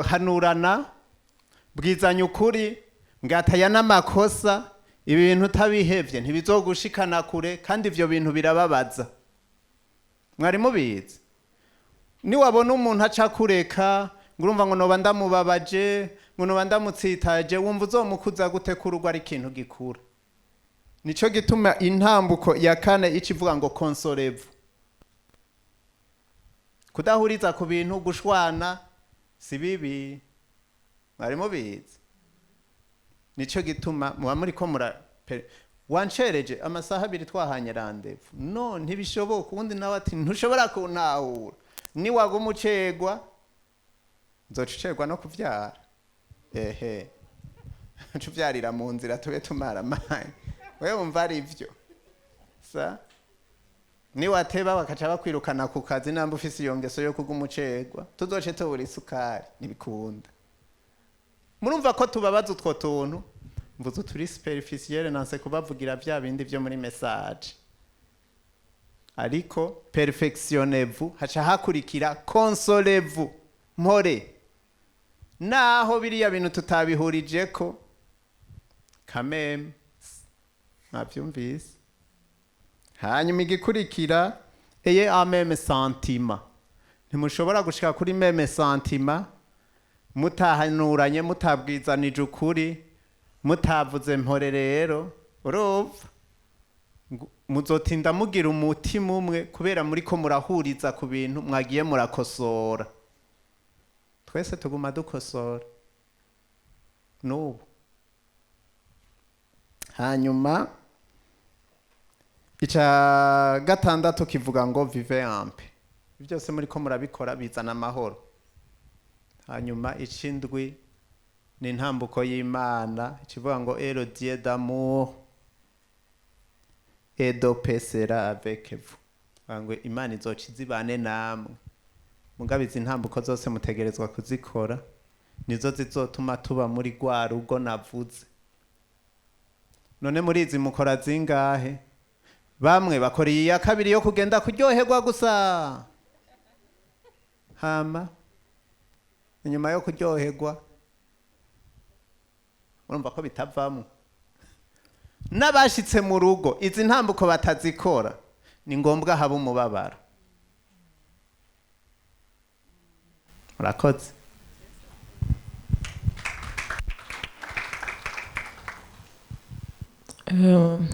hanurana, bwizanya ukuri, ngataya n'amakosa. Ibi bintu utabihevye ntibizogushikana kure, kandi ivyo bintu birababaza. Mwari mubizi? Niwabona umuntu aca kureka ngo urumva ngo noba ndamubabaje, ngo noba ndamutsitaje, wumva uzomukuza gute ko urugo ari ikintu gikura? Nico gituma intambuko ya kane ica ivuga ngo consolez-vous. Kudahuriza ku bintu, gushwana si bibi, mwari mubizi. Nico gituma muba muriko mura wancereje amasaha 2 twahanye rendez-vous, no ntibishoboka. Ubundi nawe ati ntushobora kuntahura, niwaguma ucegwa nzoca ucerwa no kuvyara, ehe nca uvyarira mu nzira tube tumaramaye. Wewe wumva ari ivyo sa niwateba bakaca bakwirukana ku kazi, namba ufise iyo ngeso yo kuguma ucerwa tuzoce tubura isukari, ntibikunda. Murumva ko tubabaza utwo tuntu mvuze turi superficiel, nanse kubavugira vya bindi vyo muri message. Ariko perfectionnez-vous, haca hakurikira consolez-vous, mpore naho biriya bintu tutabihurijeko kameme, mwavyumvise. Hanyuma igikurikira, ayez un même sentiment. Ntimushobora gushika kuri même sentiment mutahanuranye, mutabwizanije ukuri, mutavuze mpore. Rero urumva muzotinda mugira umutima umwe kubera muriko murahuriza ku bintu mwagiye murakosora. Twese tuguma dukosora n'ubu. Hanyuma ica gatandatu kivuga ngo vivez en paix. Byose muriko murabikora bizana amahoro. Hanyuma icindwi ni intambuko y'Imana, ikivuga ngo et le Dieu d'amour et de paix sera avec vous. Ngo Imana izoca izibane namwe. Mugabo izi ntambuko zose mutegerezwa kuzikora, nizo zizotuma tuba muri rwa rugo navuze. None muri izi mukora zingahe? Bamwe bakora iyi ya kabiri yo kugenda kuryoherwa gusa, hama inyuma yo kuryoherwa urumva ko bitavamo. N'abashitse mu rugo izi ntambuko batazikora, ni ngombwa haba umubabaro. Murakoze.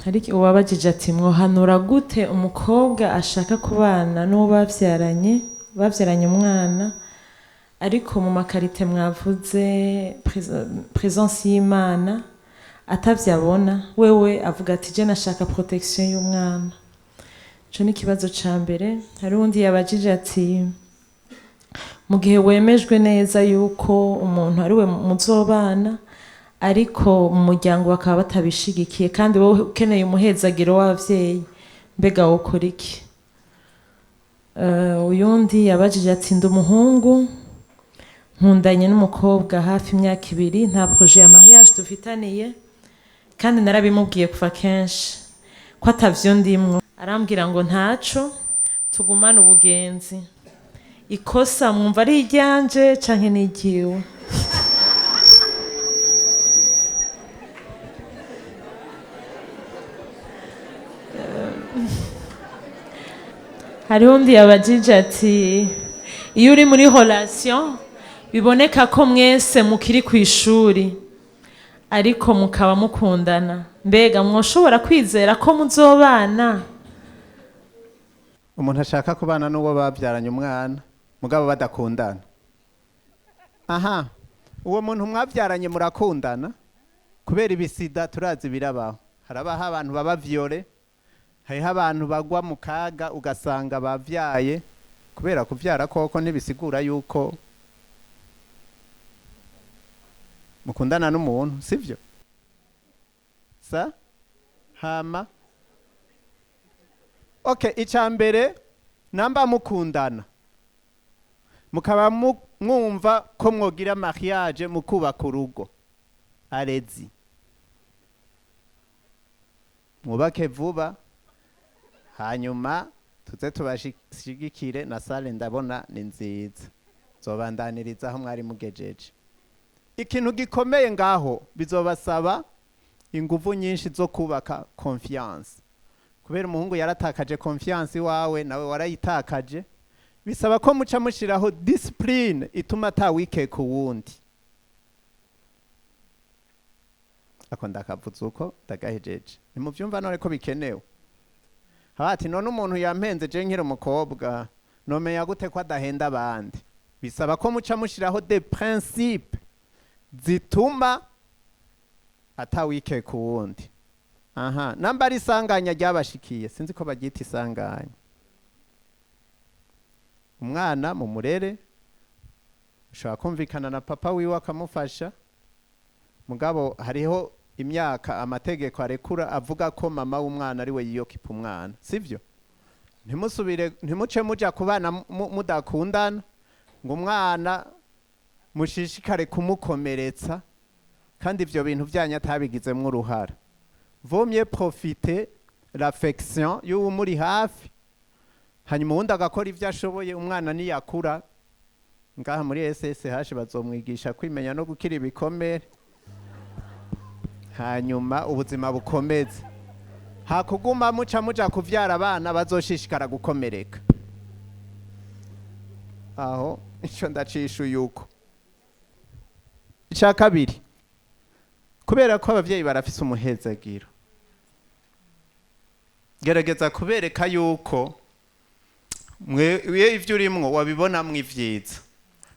Hari uwabajije ati mwohanura gute umukobwa ashaka kubana n'uwo bavyaranye umwana, ariko mu ma qualités mwavuze, présence y'Imana atavyabona, wewe avuga ati je nashaka protection y'umwana. Ico ni ikibazo ca mbere. Hari uwundi yabajije ati mu gihe wemejwe neza yuko umuntu ari we muzobana, ariko mu muryango bakaba batabishigikiye, kandi wowe ukeneye umuhezagiro w'abavyeyi, mbega wokora iki? Uyundi yabajije ati ndi umuhungu nkundanye n'umukobwa hafi imyaka 2, nta projet ya mariage dufitaniye, kandi narabimubwiye kuva kenshi ko atavyo ndimwo, arambwira ngo ntaco tugumane ubugenzi. Ikosa mwumva ari iryanje canke n'iryiwe? Hariho undi yabajije ati iyo uri muri relation biboneka ko mwese mukiri ku ishuri ariko mukaba mukundana, mbega mwoshobora kwizera ko muzobana? Umuntu ashaka kubana n'uwo babyaranye umwana mugabo badakundana, aha uwo muntu mwabyaranye murakundana, kubera ibisida turazi birabaho, harabaho abantu baba violés, hariho abantu bagwa mu kaga ugasanga bavyaye. Kubera kuvyara koko ntibisigura yuko mukundana n'umuntu, sivyo? Sa hama okay, icya mbere, namba mukundana mukaba mwumva ko mwogira mariage mukubaka urugo, arezi mwubake vuba, hanyuma tuze tubashigikire. Na salle ndabona ni nziza, zobandaniriza aho mwari mugejeje. Ikintu gikomeye ngaho, bizobasaba inguvu nyinshi zo kubaka confiance, kubera umuhungu yaratakaje confiance iwawe, nawe warayitakaje. Bisaba ko muca mushiraho discipline ituma atawikeka uwundi. Ako ndakavuze uko ndagahejeje. Ntimuvyumva none ko bikenewe? Haba ati: "None umuntu yampenze je nkiri umukobwa, nomenya gute ko adahenda abandi?" Bisaba ko muca mushiraho des principes zituma atawikeka uwundi. Aha namba ari isanganya ryabashikiye, sinzi ko baryita isanganya, umwana mu murere ushobora kumvikana na papa wiwe akamufasha. Mugabo hariho imyaka amategeko arekura avuga ko mama w'umwana ari we yiyokipa umwana, sivyo? Ntimusubire, ntimuce muja kubana mudakundana ngo umwana mushishikare kumukomeretsa, kandi ivyo bintu byanyu atabigizemwo uruhara. Vaut mieux profiter l'affection y'uwumuri hafi, hanyuma uwundi agakora ivyo ashoboye. Umwana niyakura, ngaha muri SSH bazomwigisha kwimenya no gukira ibikomere, hanyuma ubuzima bukomeze. Hakuguma muca muja kuvyara abana bazoshishikara gukomereka. Aho ico ndacisha yuko icya kabiri, kubera ko abavyeyi barafise umuhezagiro, gerageza kubereka yuko mwe ivyo urimwo wabibonamwo ivyiza.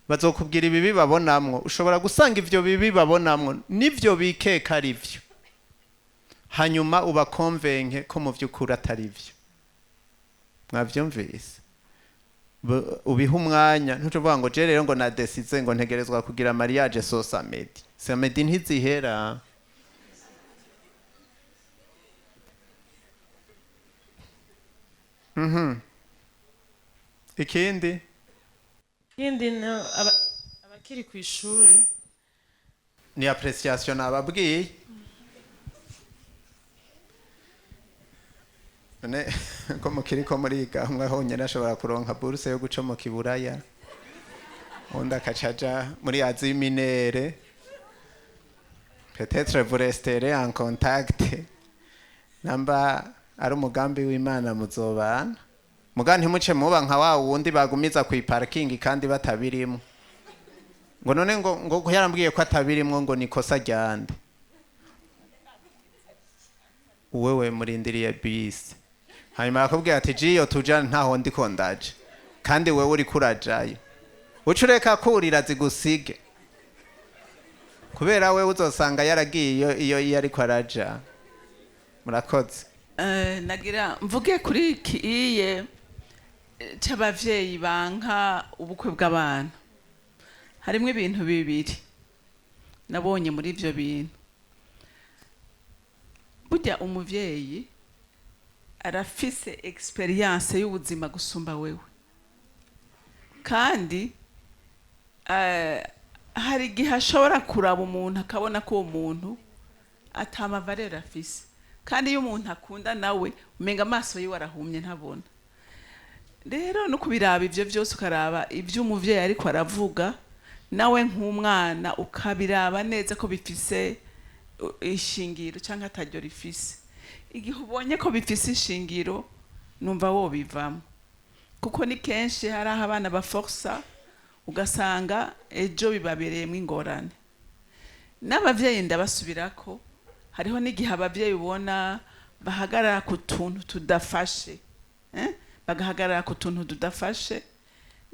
Bazokubwira ibibi babonamwo. Ushobora gusanga ivyo bibi babonamwo nivyo bikeka ari vyo, hanyuma ubakonvenke ko mu vy'ukuri atari vyo. Mwavyumvise? Ubihe umwanya. Ntucuvuga ngo: "Je rero ngo nadesize ngo ntegerezwa kugira mariage so samedi." Samedi ntizihera. Ikindi? Ikindi ni abakiri ku ishuri. Ni appréciation, nababwiye. None ko mukiri ko muriga, umwe honyine ashobora kuronka bourse yo guca mu kiburaya, undi akaca aja muri Asie mineure. Peut-être vous resterez en contact. Namba ari umugambi w'Imana, muzobana. Muga ntimuce muba nka wa wundi bagumiza ku parking kandi batabirimo, ngo none ngo yarambwiye ko atabirimwo, ngo nikosa ryande? Wewe murindiriye bisi, hanyuma akakubwira ati: "Jiyo tuja ntaho ndiko ndaje," kandi wewe uriko urajayo. Uca ureka kurira zigusige, kubera wewe uzosanga yaragiye iyo ariko araja. Murakoze. Nagira mvuge kuri iki iye c'abavyeyi banka ubukwe bw'abana. Harimwo ibintu bibiri nabonye muri ivyo bintu. Burya umuvyeyi arafise expérience y'ubuzima gusumba wewe, kandi hari igihe ashobora kuraba umuntu akabona ko uwo muntu ata ma valeurs afise. Kandi iyo umuntu akunda nawe, umenga amaso yiwe arahumye, ntabona. Rero no kubiraba ivyo vyose, ukaraba ivyo umuvyeyi ariko aravuga, nawe nk'umwana ukabiraba neza ko bifise ishingiro canke ataryo rifise. Igihe ubonye ko bifise ishingiro, numva wobivamo, kuko ni kenshi hari aho abana baforsa, ugasanga ejo bibabereyemo ingorane. N'abavyeyi ndabasubirako, hariho n'igihe abavyeyi ubona bahagarara ku tuntu tudafashe, eh? Bagahagarara ku tuntu tudafashe.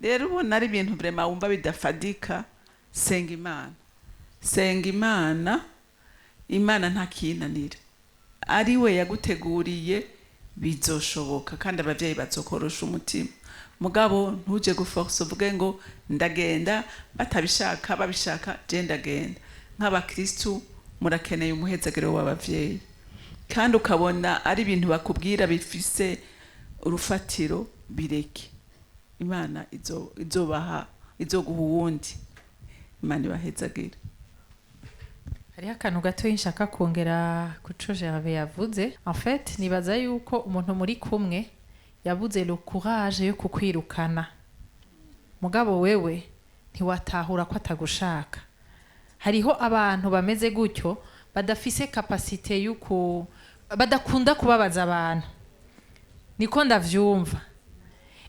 Rero ubona ari ibintu vraiment wumva bidafadika, senga Imana, senga Imana. Imana ntakinanira, ari we yaguteguriye, bizoshoboka, kandi abavyeyi bazokorosha umutima. Mugabo ntuje guforce uvuge ngo ndagenda batabishaka, babishaka, je ndagenda. Nk'abakristu murakeneye umuhezagiro w'abavyeyi, kandi ukabona ari ibintu bakubwira bifise urufatiro, bireke. Imana izobaha, izoguha uwundi. Imana ibahezagire. Hariho akantu gato nshaka kongera kuco Gervais yavuze. En fait, nibaza yuko umuntu muri kumwe yabuze le courage yo kukwirukana, mugabo wewe ntiwatahura ko atagushaka. Hariho abantu bameze gutyo, badafise capacité yuko badakunda kubabaza abantu, niko ndavyumva.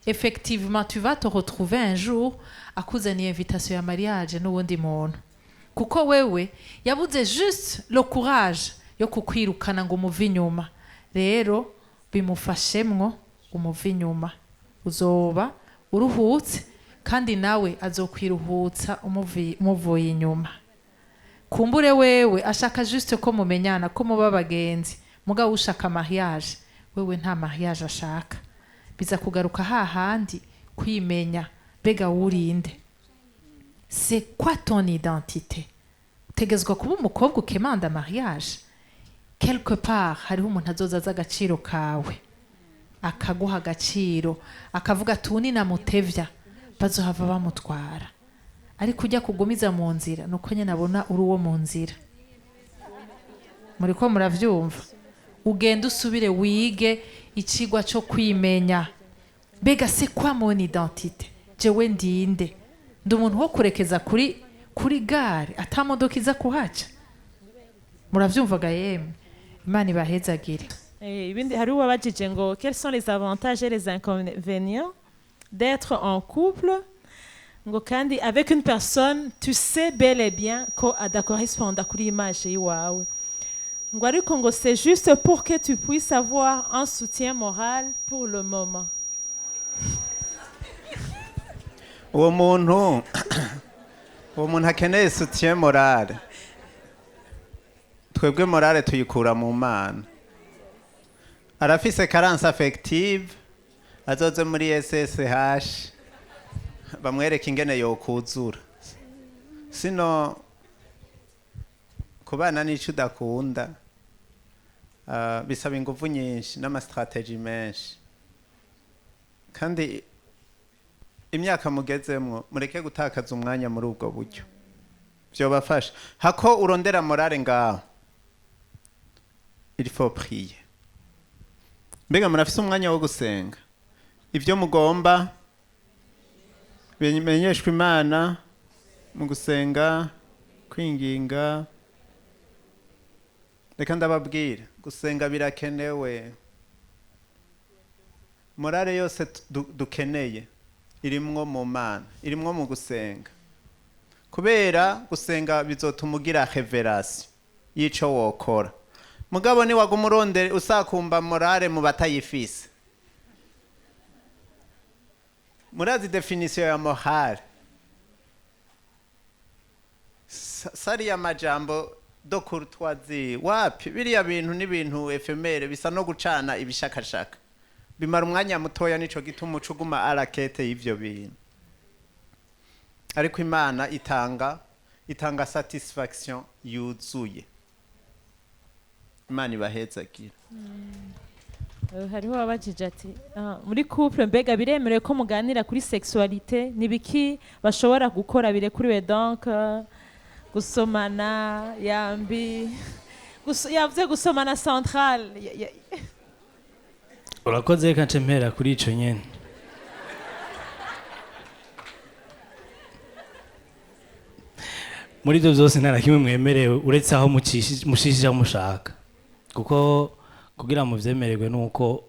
Effectivement, tu vas te retrouver un jour akuzaniye invitation ya mariage n'uwundi muntu. Kuko wewe yabuze juste le courage yo kukwirukana ngo umuve inyuma. Rero bimufashemwo umuve inyuma, uzoba uruhutse kandi nawe azokwiruhutsa umuvuye inyuma. Kumbure wewe ashaka juste ko mumenyana, ko muba abagenzi, mugabo ushaka mariage, wewe nta mariage ashaka. Biza kugaruka hahandi kwimenya, mbega wurinde, c'est quoi ton identité? Utegezwa kuba umukobwa ukemanda mariage. Quelque part hariho umuntu azoza azi agaciro kawe, akaguha agaciro, akavuga ati ubu ninamutevya bazohava bamutwara. Ariko ujya kugumiza mu nzira nuko nyine abona uri uwo mu nzira. Muriko muravyumva? Ugende usubire wige icigwa co kwimenya. Mbega c'est quoi mon identité? Jewe ndinde? Ndi umuntu wo kurekeza kuri gare ata modoka iza kuhaca? Muravyumvaga yemwe? Imana ibahezagire. Ibindi hari uwabajije ngo quels sont les avantages et les inconvénients d'être en couple, ngo kandi avec une personne tu sais bel et bien ko adakorresponda kuri image yiwawe, ngo ariko ngo c'est juste pour que tu puisses avoir un soutien moral pour le moment. Uwo muntu akeneye soutien moral, twebwe morale tuyikura mu Mana. Arafise carence affective, azoze muri SSH bamwereke ingene yokuzura. Sino kubana n'ico udakunda, bisaba inguvu nyinshi n'amastratégies menshi. Kandi imyaka mugezemwo, mureke gutakaza umwanya muri ubwo buryo, vyobafasha hako urondera morale ngaho. Il faut prier. Mbega murafise umwanya wo gusenga? Ibyo mugomba bimenyeshwa Imana mu gusenga, kwinginga. Reka ndababwira, gusenga birakenewe. Morale yose dukeneye irimwo mu Mana, irimwo mu gusenga, kubera gusenga bizotuma ugira révélation y'ico wokora. Mugabo niwaguma urondera usakumba morale mu batayifise. Murazi définition ya morale? Sariya majambo de courtoisie, wapi. Biriya bintu n'ibintu éphémère, bisa no gucana ibishakashaka, bimara umwanya mutoya. Nico gituma uca uguma à la quête y'ivyo bintu. Ariko Imana itanga satisfaction yuzuye. Imana ibahezagira. Hariho ababajije ati: "Ah, muri couple mbega biremerewe ko muganira kuri sexualité? Nibiki bashobora gukora birekuriwe?" Donc gusomana yambi, yavuze gusomana central. Urakoze. Reka nce mpera kuri ico nyene. Muri ibyo byose nta na kimwe mwemerewe uretse aho mushishije aho mushaka, kuko kugira muvyemererwe nuko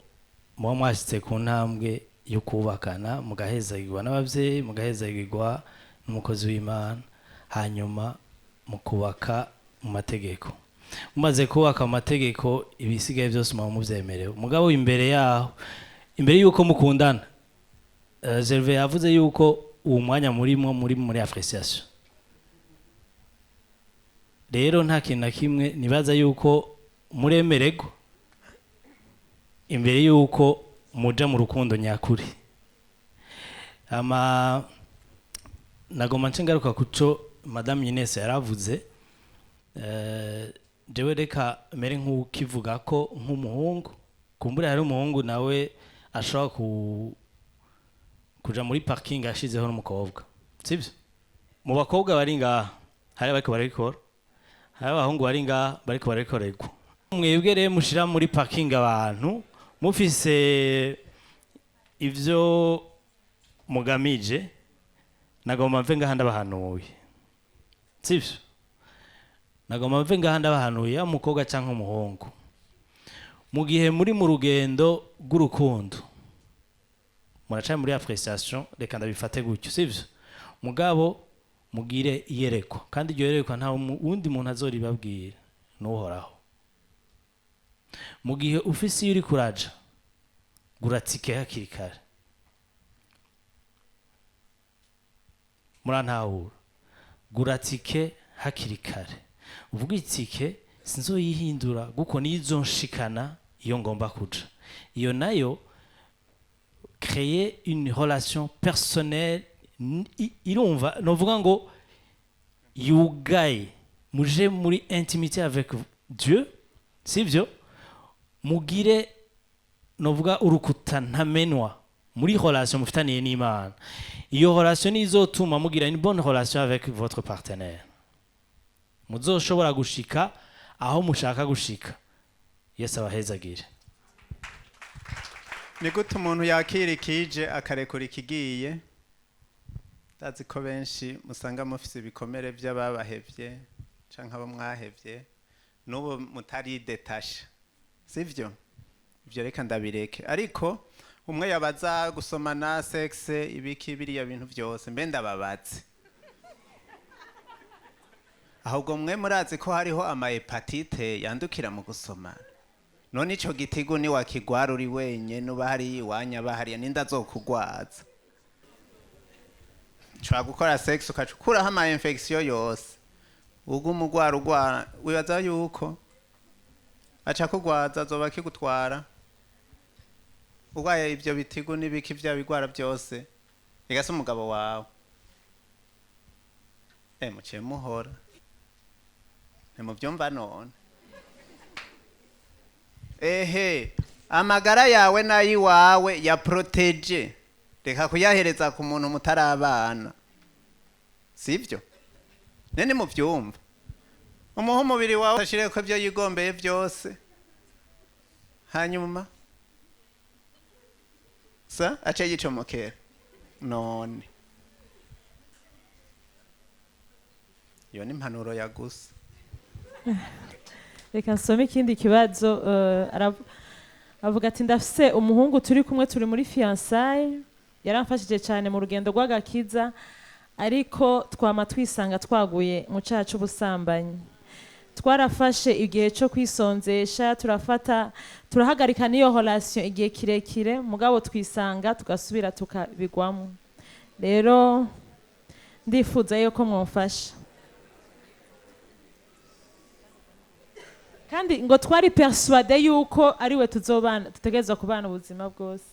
muba mwashitse ku ntambwe yo kubakana, mugahezagirwa n'abavyeyi, mugahezagirwa n'umukozi w'Imana, hanyuma mukubaka mu mategeko. Mumaze kubaka mu mategeko, ibisigaye byose muba muvyemerewe. Mugabo imbere yaho, imbere yuko mukundana, Gervais yavuze yuko uwo mwanya murimo muri appréciation. Rero nta kintu na kimwe nibaza yuko muremererwa imbere yuko muja mu rukundo nyakuri. Ama nagomba nce ngaruka kuco Madame Ines yaravuze. Jewe reka mere nk'ukivuga ko nk'umuhungu, kumbura hari umuhungu nawe ashobora kuja muri parking ashizeho n'umukobwa, sibyo? Mu bakobwa bari ngaha hari abariko barabikora, hari abahungu bari ngaha bariko barabikorerwa. Mwebwe rero mushira muri parking abantu mufise ivyo mugamije, nagomba mve ngaha ndabahanuye, sivyo? Nagomba mve ngaha ndabahanuye, yaba umukobwa canke umuhungu, mu gihe muri mu rugendo rw'urukundo, muracari muri appréciation, reka ndabifate gutyo, sivyo? Mugabo Mugire iyerekwa, kandi iryo yerekwa nta wundi muntu azoribabwira, n'Uhoraho. Mu gihe ufise iyo uri kuraja, gura tike hakiri kare. Murantahura? Gura tike hakiri kare, uvuga itike sinzoyihindura kuko nizo nshikana iyo ngomba kuja. Iyo nayo créer une relation personnelle irumva novuga ngo yugaye, muje muri intimité avec Dieu, sivyo? Mugire novuga urukuta ntamenwa muri relation mufitaniye n'Imana. Iyo relation nizotuma mugira une bonne relation avec votre partenaire, muzoshobora gushika aho mushaka gushika. Yesu abahezagire. Ni gute umuntu yakira ikije akarekura ikigiye? Ndazi ko benshi musanga mufise ibikomere by'ababahevye canke abo mwahevye, n'ubu mutaridetasha, sivyo? Ivyo reka ndabireke. Ariko umwe yabaza gusomana, sexe, ibiki, biriya bintu byose, mbe ndababaze, ahubwo mwe murazi ko hariho ama hépatite yandukira mu gusomana? None ico gitigu ni wakigwara uri wenyene, uba hariya iwanyu, aba hariya, ninde azokugwaza? Ushobora gukora sexe ukaca ukuraho ama infection yose, uguma ugwara, ugwara, wibaza yuko aca kugwaza, azoba akigutwara urwaye ivyo bitigu n'ibiki vya bigwara byose, igase umugabo wawe. Muciye muhora ntimuvyumva. None ehe, amagara yawe n'ayiwawe ya protège, reka kuyahereza ku muntu mutarabana, sivyo? Nene muvyumva, umuha umubiri wawe ashireko ivyo yigombeye byose, hanyuma sa ace yicomokera. None iyo ni impanuro ya gusa. Reka nsome ikindi kibazo. Avuga ati: "Ndafise umuhungu turi kumwe, turi muri fiançailles, yaramfashije cyane mu rugendo rw'agakiza, ariko twama twisanga twaguye mu cyaha c'ubusambanyi. Twarafashe igihe cyo kwisonzesha, turafata turahagarika n'iyo relation igihe kirekire, mugabo twisanga tugasubira tukabigwamo. Rero ndifuza yuko mwomfasha." Kandi ngo twari persuadé yuko ariwe tuzobana, dutegerezwa kubana ubuzima bwose.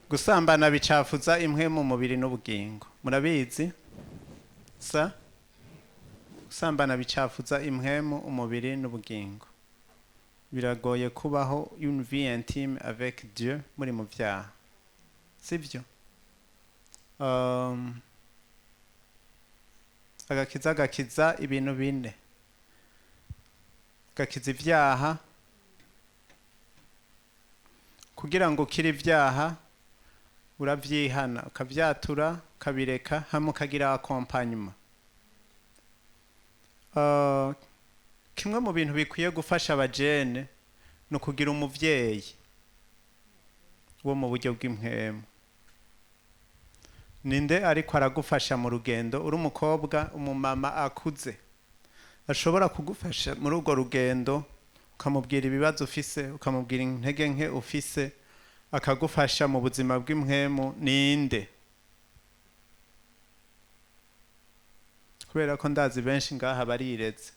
Gusambana bicafuza imwe mu mubiri n'ubugingo, murabizi. Sa gusambana bicafuza impwemu, umubiri n'ubugingo. Biragoye kubaho une vie intime avec Dieu muri mu vyaha, sivyo? Agakiza gakiza ibintu bine: gakiza ivyaha. Kugira ngo ukire ivyaha, uravyihana, ukavyatura, ukabireka, hamwe ukagira accompagnement. Kimwe mu bintu bikwiye gufasha abajene ni ukugira umuvyeyi wo mu buryo bw'impwemu. Ninde ariko aragufasha mu rugendo? Uri umukobwa, umumama akuze ashobora kugufasha muri urwo rugendo, ukamubwira ibibazo ufise, ukamubwira intege nke ufise, akagufasha mu buzima bw'impwemu, ninde? Kubera ko ndazi benshi ngaha barireze.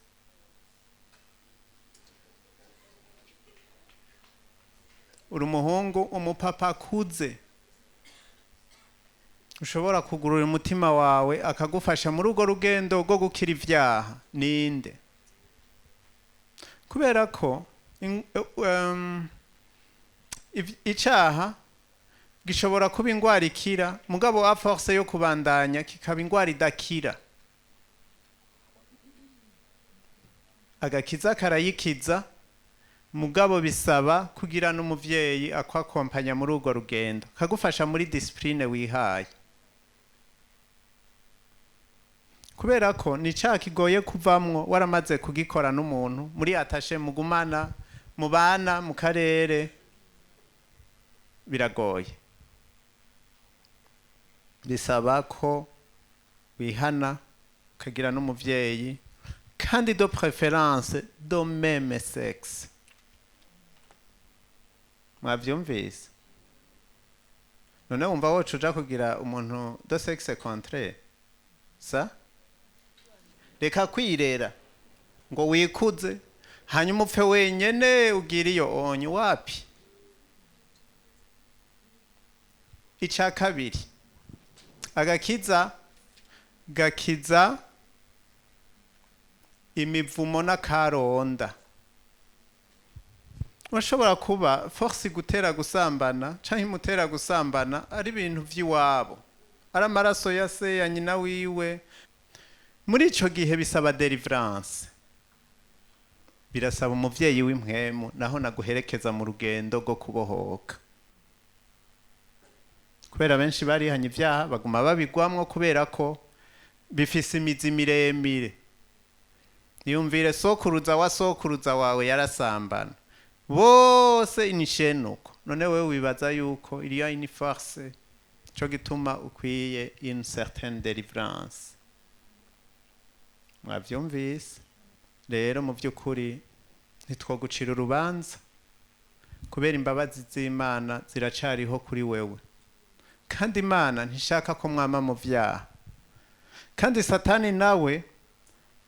Uri umuhungu, umupapa akuze ushobora kugurura umutima wawe akagufasha muri urwo rugendo rwo gukira ivyaha, ninde? Kubera ko icaha gishobora kuba ingwara ikira, mugabo à force yo kubandanya kikaba ingwara idakira. Agakiza karayikiza, mugabo bisaba kugira n'umuvyeyi akwakompanya muri urwo rugendo, kagufasha muri discipline wihaye, kubera ko ni icaha kigoye kuvamwo waramaze kugikora n'umuntu muri atashe, mugumana, mubana mu karere, biragoye. Bisaba ko wihana, ukagira n'umuvyeyi, kandi de préférence de même sexe. Mwavyumvise? None wumva woca uja kugira umuntu de sexe contraire? Sa reka kwirera ngo wikuze, hanyuma upfe wenyene, ugira iyo onye wapi. Ica kabiri, agakiza gakiza imivumo n'akaronda. Urashobora kuba force gutera gusambana canke imutera gusambana ari ibintu vy'iwabo, ari amaraso ya se, ya nyina wiwe. Muri ico gihe bisaba délivrance, birasaba umuvyeyi w'impwemu naho naguherekeza mu rugendo rwo kubohoka, kubera benshi barihanye ivyaha baguma babigwamwo kubera ko bifise imizi miremire. Yumvire sokuruza wa sokuruza wawe yarasambana, bose inishenuko. None wewe wibaza yuko il y a une force? Cyo gituma ukwiye une certaine délivrance. Mwavyumvise? Rero mu by'ukuri ntitwogucira urubanza, kubera imbabazi z'Imana ziracariho kuri wewe, kandi Imana ntishaka ko mwama mu vyaha. Kandi Satani nawe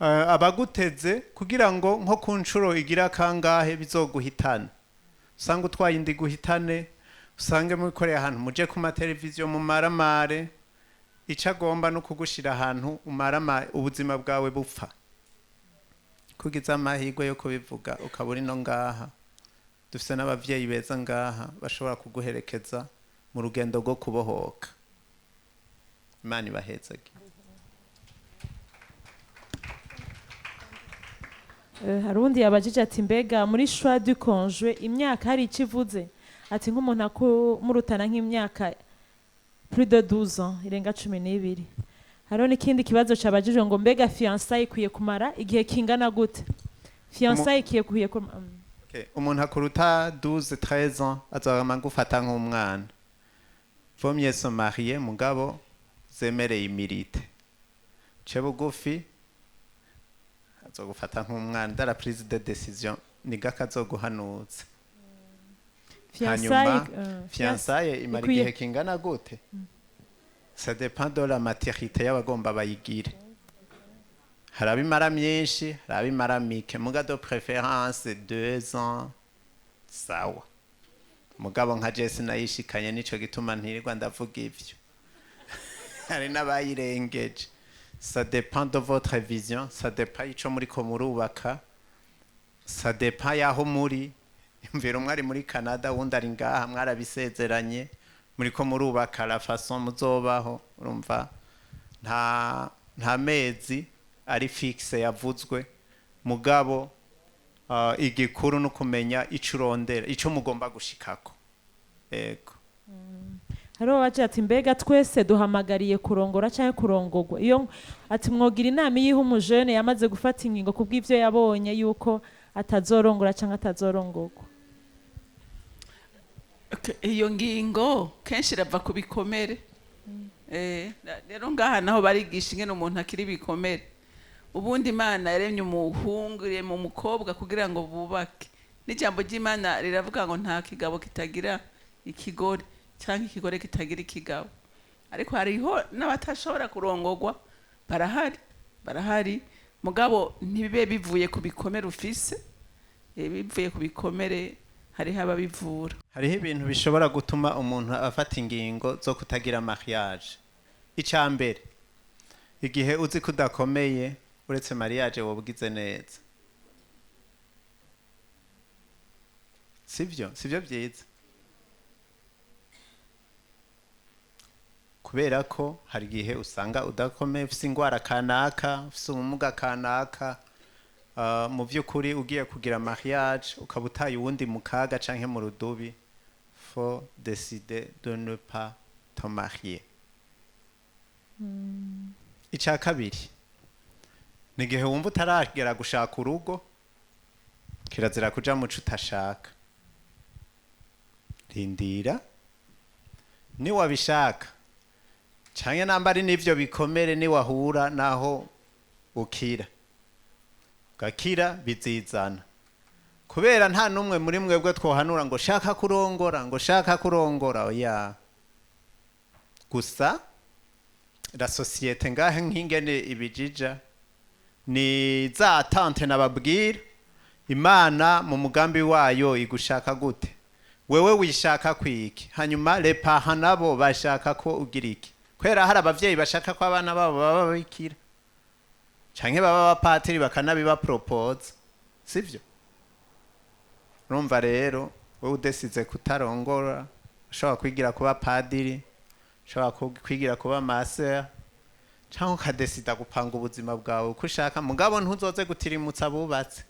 abaguteze kugira ngo nko ku nshuro igira kangahe bizoguhitana, usanga utwaye indi guhitane, usange mubikoreye ahantu, muje ku mateleviziyo mu maramare. Ico agomba no kugushira ahantu umarama, ubuzima bwawe bupfa. Kugize amahirwe yo kubivuga ukaba uri no ngaha, dufise n'abavyeyi beza ngaha bashobora kuguherekeza mu rugendo rwo kubohoka. Imana ibahezage. Hari uwundi yabajije ati: mbega muri choix du conjoint imyaka hari icyo ivuze? Ati nk'umuntu akumurutana nk'imyaka plus de 12 ans, irenga 12. Hariho n'ikindi kibazo cabajijwe ngo: mbega fiançailles ikwiye kumara igihe kingana gute? Fiançailles ikwiye kumara. Okay. Umuntu akuruta 12 13 ans azogama ngufata nk'umwana. Vaut mieux se marier, mugabo zemereye imirite ce bugufi. Azogufata nk'umwana dans la prise de décision, nigako azoguhanuza. Fiançailles Hanyuma fiançailles imara igihe kingana gute? Ça dépend de la maturité y'abagomba bayigire. Hari abimara myinshi, hari abimara mike, muga de préférence 2 ans, sawa. Mugabo nka je sinayishikanye, nico gituma ntirirwa ndavuga ivyo. Hari n'abayirengeje. Ça dépend de votre vision, ça dépend ico muriko murubaka, ça dépend y'aho muri. Mvira umwe ari muri Canada, uwundi ari ngaha, mwarabisezeranye, muriko murubaka la façon muzobaho. Urumva nta mezi ari fixe yavuzwe, mugabo igikuru no kumenya ico urondera, ico mugomba gushikako. Ego. Hariho baje ati: mbega twese duhamagariye kurongora cyangwa kurongorwa? Iyo ati mwogira inama iyihe umujene yamaze gufata ingingo kubw'ivyo yabonye yuko atazorongora cyangwa atazorongorwa? Okay, iyo ngingo kenshi irava ku bikomere. Rero ngaha naho barigisha ingene umuntu akiri ibikomere. Ubundi Imana yaremye umuhungu, irema umukobwa kugira ngo bubake. N'ijambo ry'Imana riravuga ngo nta kigabo kitagira ikigore cyangwa ikigore kitagira ikigabo. Ariko hariho n'abatashobora kurongorwa, barahari, barahari. Mugabo ntibibe bivuye ku bikomere ufise. Bivuye ku bikomere, hariho ababivura. Hariho ibintu bishobora gutuma umuntu afata ingingo zo kutagira mariage. Icya mbere, igihe uzi ko udakomeye, uretse mariage wobugize neza, sibyo? Sibyo byiza, kubera ko hari igihe usanga udakomeye, ufise ingwara kanaka, ufise ubumuga kanaka. Mu by'ukuri ugiye kugira mariage ukaba utaye uwundi mu kaga canke mu rudubi, faut décider de ne pas te marier. Icya kabiri ni igihe wumva utaragera gushaka urugo. Kirazira kuja muco utashaka. Rindira, niwabishaka. Canke namba ari n'ivyo bikomere, niwahura naho ukira, ugakira, bizizana. Kubera nta n'umwe muri mwebwe twohanura ngo shaka kurongora, ngo shaka kurongora, oya. Gusa la société ngahe nk'ingene ibijija ni za tante nababwira. Imana mu mugambi wayo igushaka gute? Wewe wishaka kwiki? Hanyuma les parents nabo bashaka ko ugira iki? Kubera hari abavyeyi bashaka ko abana babo baba babikira canke baba abapatiri, bakanabibapropoza, sivyo? Urumva rero, wewe udesize kutarongora, ushobora kwigira kuba padiri, ushobora kwigira kuba master, cyangwa ukadesida gupanga ubuzima bwawe uko ushaka. Mugabo ntuzoze gutirimutsa abubatse.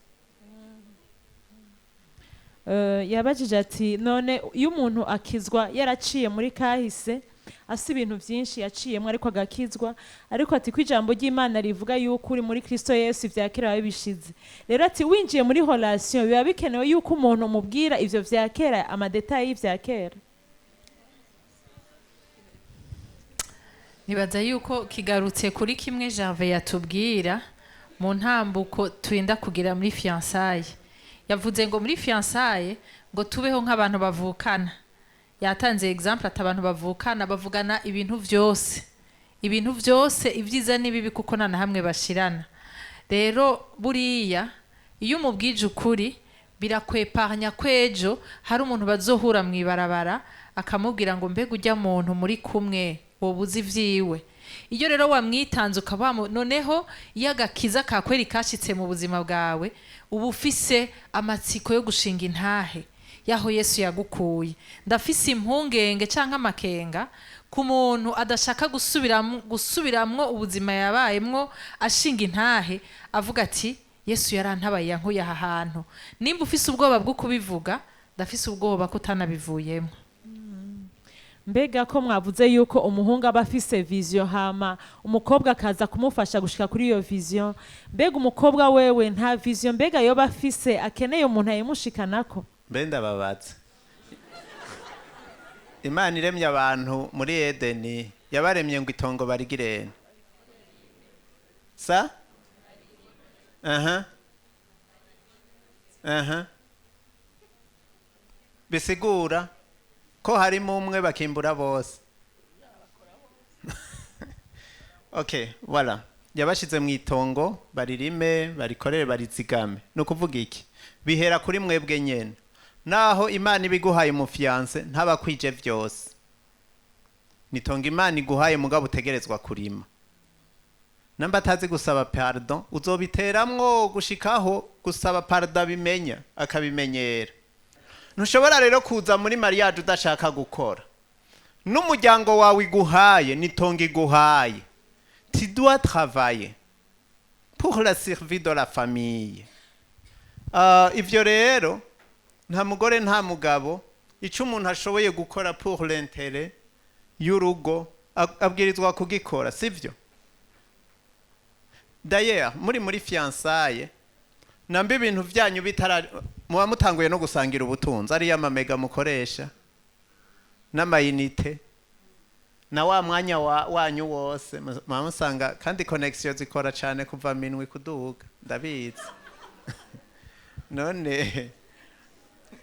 Yabajije ati: none iyo umuntu akizwa yaraciye muri kahise, asa ibintu byinshi yaciyemo, ariko agakizwa, ariko ati ko ijambo ry'Imana rivuga yuko uri muri Kristo Yesu ibya kera biba bishize, rero ati winjiye muri relation, biba bikenewe yuko umuntu umubwira ivyo vya kera, ama détails y'ivya kera? Nibaza yuko kigarutse kuri kimwe Gervais yatubwira mu ntambuko turinda kugira muri fiançailles. Yavuze ngo muri fiançailles ngo tubeho nk'abantu bavukana. Yatanze exemple ati abantu bavukana bavugana ibintu byose, ibintu byose, ibyiza n'ibibi, kuko nta na hamwe bashirana. Rero buriya iyo umubwije ukuri, birakwepanya kwejo hari umuntu bazohura mu ibarabara akamubwira ngo mbega ujya muntu muri kumwe, wowe uzi ivyiwe? Iyo rero wamwitanze ukaba noneho iyo agakiza kakweri kashitse mu buzima bwawe, uba ufise amatsiko yo gushinga intahe yaho Yesu yagukuye. Ndafise impungenge canke amakenga ku muntu adashaka gusubiramwo ubuzima yabayemwo ashinga intahe, avuga ati Yesu yarantabaye, yankuye aha hantu. Nimba ufise ubwoba bwo kubivuga, ndafise ubwoba ko utanabivuyemo. Mbega ko mwavuze yuko umuhungu aba afise vision, hama umukobwa akaza kumufasha gushika kuri iyo vision, mbega umukobwa wewe nta vision mbega yoba afise, akeneye umuntu ayimushikanako? Mbe ndababaza, Imana iremye abantu muri Edeni, yabaremye ngo itongo barigirene sa aha? Bisigura ko harimo umwe bakimbura bose. Okay, voilà. Yabashize mu itongo baririme, barikorere, barizigame. Ni ukuvuga iki? Bihera kuri mwebwe nyene. Naho Imana ibiguhaye umu fiancé, ntabakwije vyose. Nitonga Imana iguhaye, mugabo utegerezwa kurima. Namba atazi gusaba pardon, uzobiteramwo gushikaho gusaba pardon abimenya, akabimenyera. Ntushobora rero kuza muri mariage udashaka gukora. N'umuryango wawe iguhaye, nitonga iguhaye, tu dois travailler pour la survie de la famille. Ivyo rero nta mugore nta mugabo, ico umuntu ashoboye gukora pour l'intérêt y'urugo abwirizwa kugikora, sivyo? D'ailleurs muri fiançailles, namba ibintu vyanyu bitara, muba mutanguye no gusangira ubutunzi, ariyo ama méga mukoresha n'ama unités na wa mwanya wanyu wose muba musanga. Kandi connexion zikora cane kuva minwi kuduga, ndabizi. None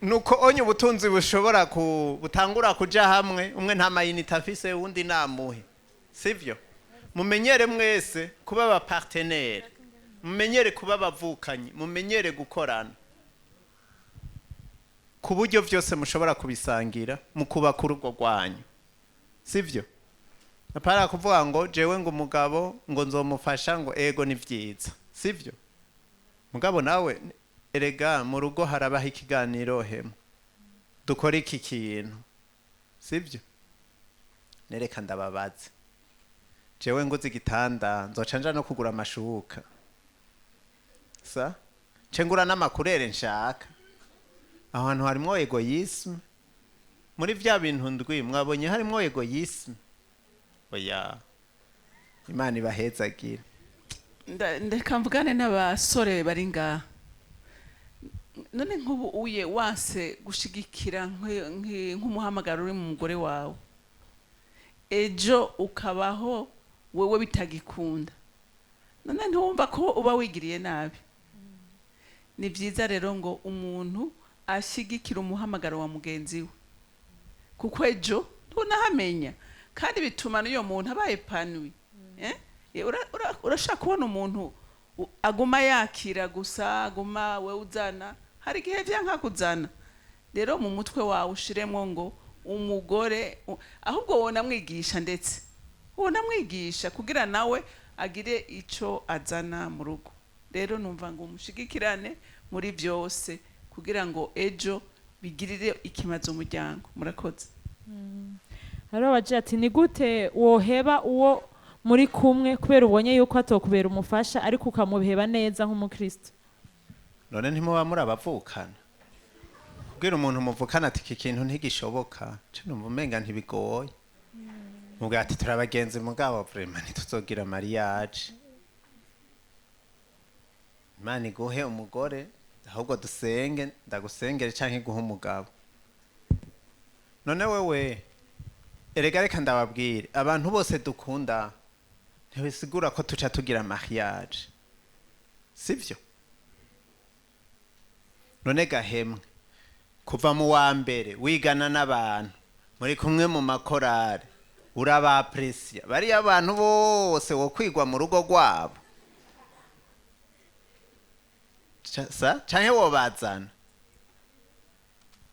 nuko onye ubutunzi bushobora ku butangura kuja hamwe, umwe nta ma unités afise, uwundi namuhe, sivyo? Mumenyere mwese kuba aba partenaire, mumenyere kuba abavukanyi, mumenyere gukorana ku buryo byose mushobora kubisangira mu kubaka urugo rwanyu, sivyo? Apara kuvuga ngo jewe ngo umugabo ngo nzomufasha, ngo ego ni vyiza, sivyo? Mugabo nawe erega mu rugo harabaho ikiganiro hemo, dukora iki kintu, sivyo? Nereka ndababaze, jewe nguze igitanda, nzoca nja no kugura amashuka, sa nce ngura n'ama couleurs nshaka. Aho hantu harimwo égoïsme? Muri vya bintu ndwi mwabonye harimwo égoïsme? Oya. Imana ibahezagire. Ndeka mvugane n'abasore bari ngaha. None nk'ubu uye wase gushigikira nk'umuhamagaro uri mu mugore wawe. Ejo ukabaho wewe bitagikunda, none ntiwumva ko uba wigiriye nabi? Ni byiza rero ngo umuntu ashyigikire umuhamagaro wa mugenzi we, kuko ejo ntunahamenya, kandi bituma n'uyo muntu aba épanoui. Eh? Urashaka kubona umuntu aguma yakira gusa, aguma we uzana, hari igihe vyanka kuzana. Rero mu mutwe wawe ushiremwo ngo umugore ahubwo wonamwigisha, ndetse wonamwigisha kugira nawe agire ico azana mu rugo. Rero numva ngo umushigikirane muri byose kugira ngo ejo bigirire ikimazo umuryango. Murakoze. Hariho abagira ati: "Ni gute woheba uwo muri kumwe kubera ubonye yuko atokubera umufasha, ariko ukamuheba neza nk'umukristo?" None ntimuba muri abavukana? Kubwira umuntu muvukana ati iki kintu ntigishoboka, ce numva umenga ntibigoye. Mubwira ati turabagenzi, mugabo vraiment ntituzogira mariage. Imana iguhe umugore, ahubwo dusenge, ndagusengere, canke iguhe umugabo. None wewe erega, reka ndababwire, abantu bose dukunda ntibisigura ko tuca tugira mariage, sivyo? None gahemwe, kuva mu wa mbere wigana n'abantu, muri kumwe mu makorari, urabapresiya bariya abantu bose, wo kwigwa mu rugo rwabo sa canke wobazana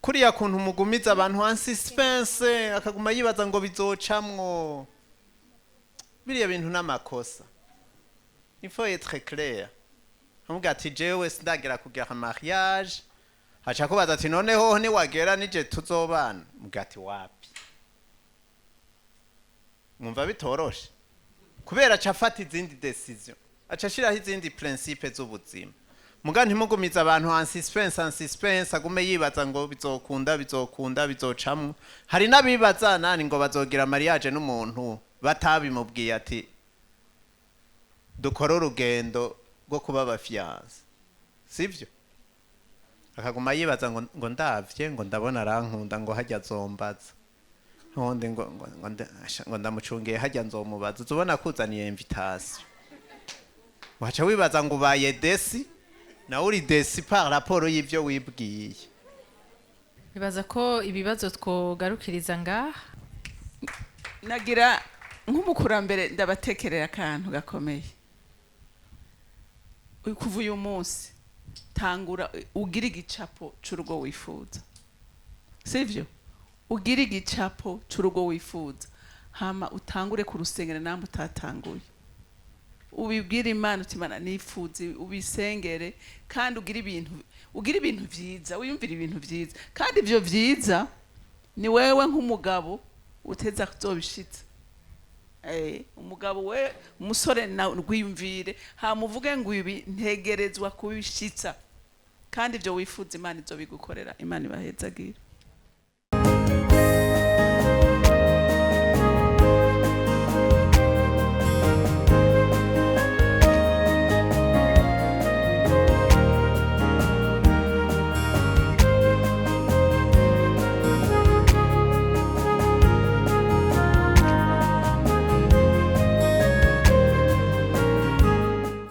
kuriya kuntu mugumiza abantu en suspense, akaguma yibaza ngo bizocamwo? Biriya bintu n'amakosa. Il faut être clair. Amuga ati jewe sindagera kugira mariage. Haca kubaza ati noneho niwagera nije tuzobana? Muga ati wapi. Mwumva bitoroshe, kubera aca afata izindi décision, aca ashiraho izindi principe z'ubuzima. Muga ntimugumize abantu en suspense, en suspense, agume yibaza ngo bizokunda, bizokunda, bizocamwo. Hari n'abibaza nani ngo bazogira mariage n'umuntu batabimubwiye ati dukore urugendo rwo kuba aba fiancés, sivyo? Akaguma yibaza ngo ndavye, ngo ndabona arankunda, ngo hajya azombaza ntundi, ngo ndamucungiye hajya nzomubaza. Uzubona kuzaniye invitation, waca wibaza ngo ubaye déçu, nawe uri déçu par rapport y'ivyo wibwiye. Nibaza ko ibibazo twogarukiriza ngaha. Nagira nk'umukurambere ndabatekerera akantu gakomeye. Kuva uyu munsi tangura ugire igicapo c'urugo wifuza, sivyo? Ugire igicapo c'urugo wifuza, hama utangure kurusengera. Namwe utatanguye, ubibwire Imana uti: "Imana, nifuze." Ubisengere kandi ugire ibintu vyiza, wiyumvire ibintu vyiza, kandi ivyo vyiza ni wewe nk'umugabo uteza kuzobishitsa. Umugabo we, umusore na rwiyumvire, hama uvuge ngo ibi ntegerezwa kubishitsa, kandi ibyo wifuza Imana izobigukorera. Imana ibahezagire.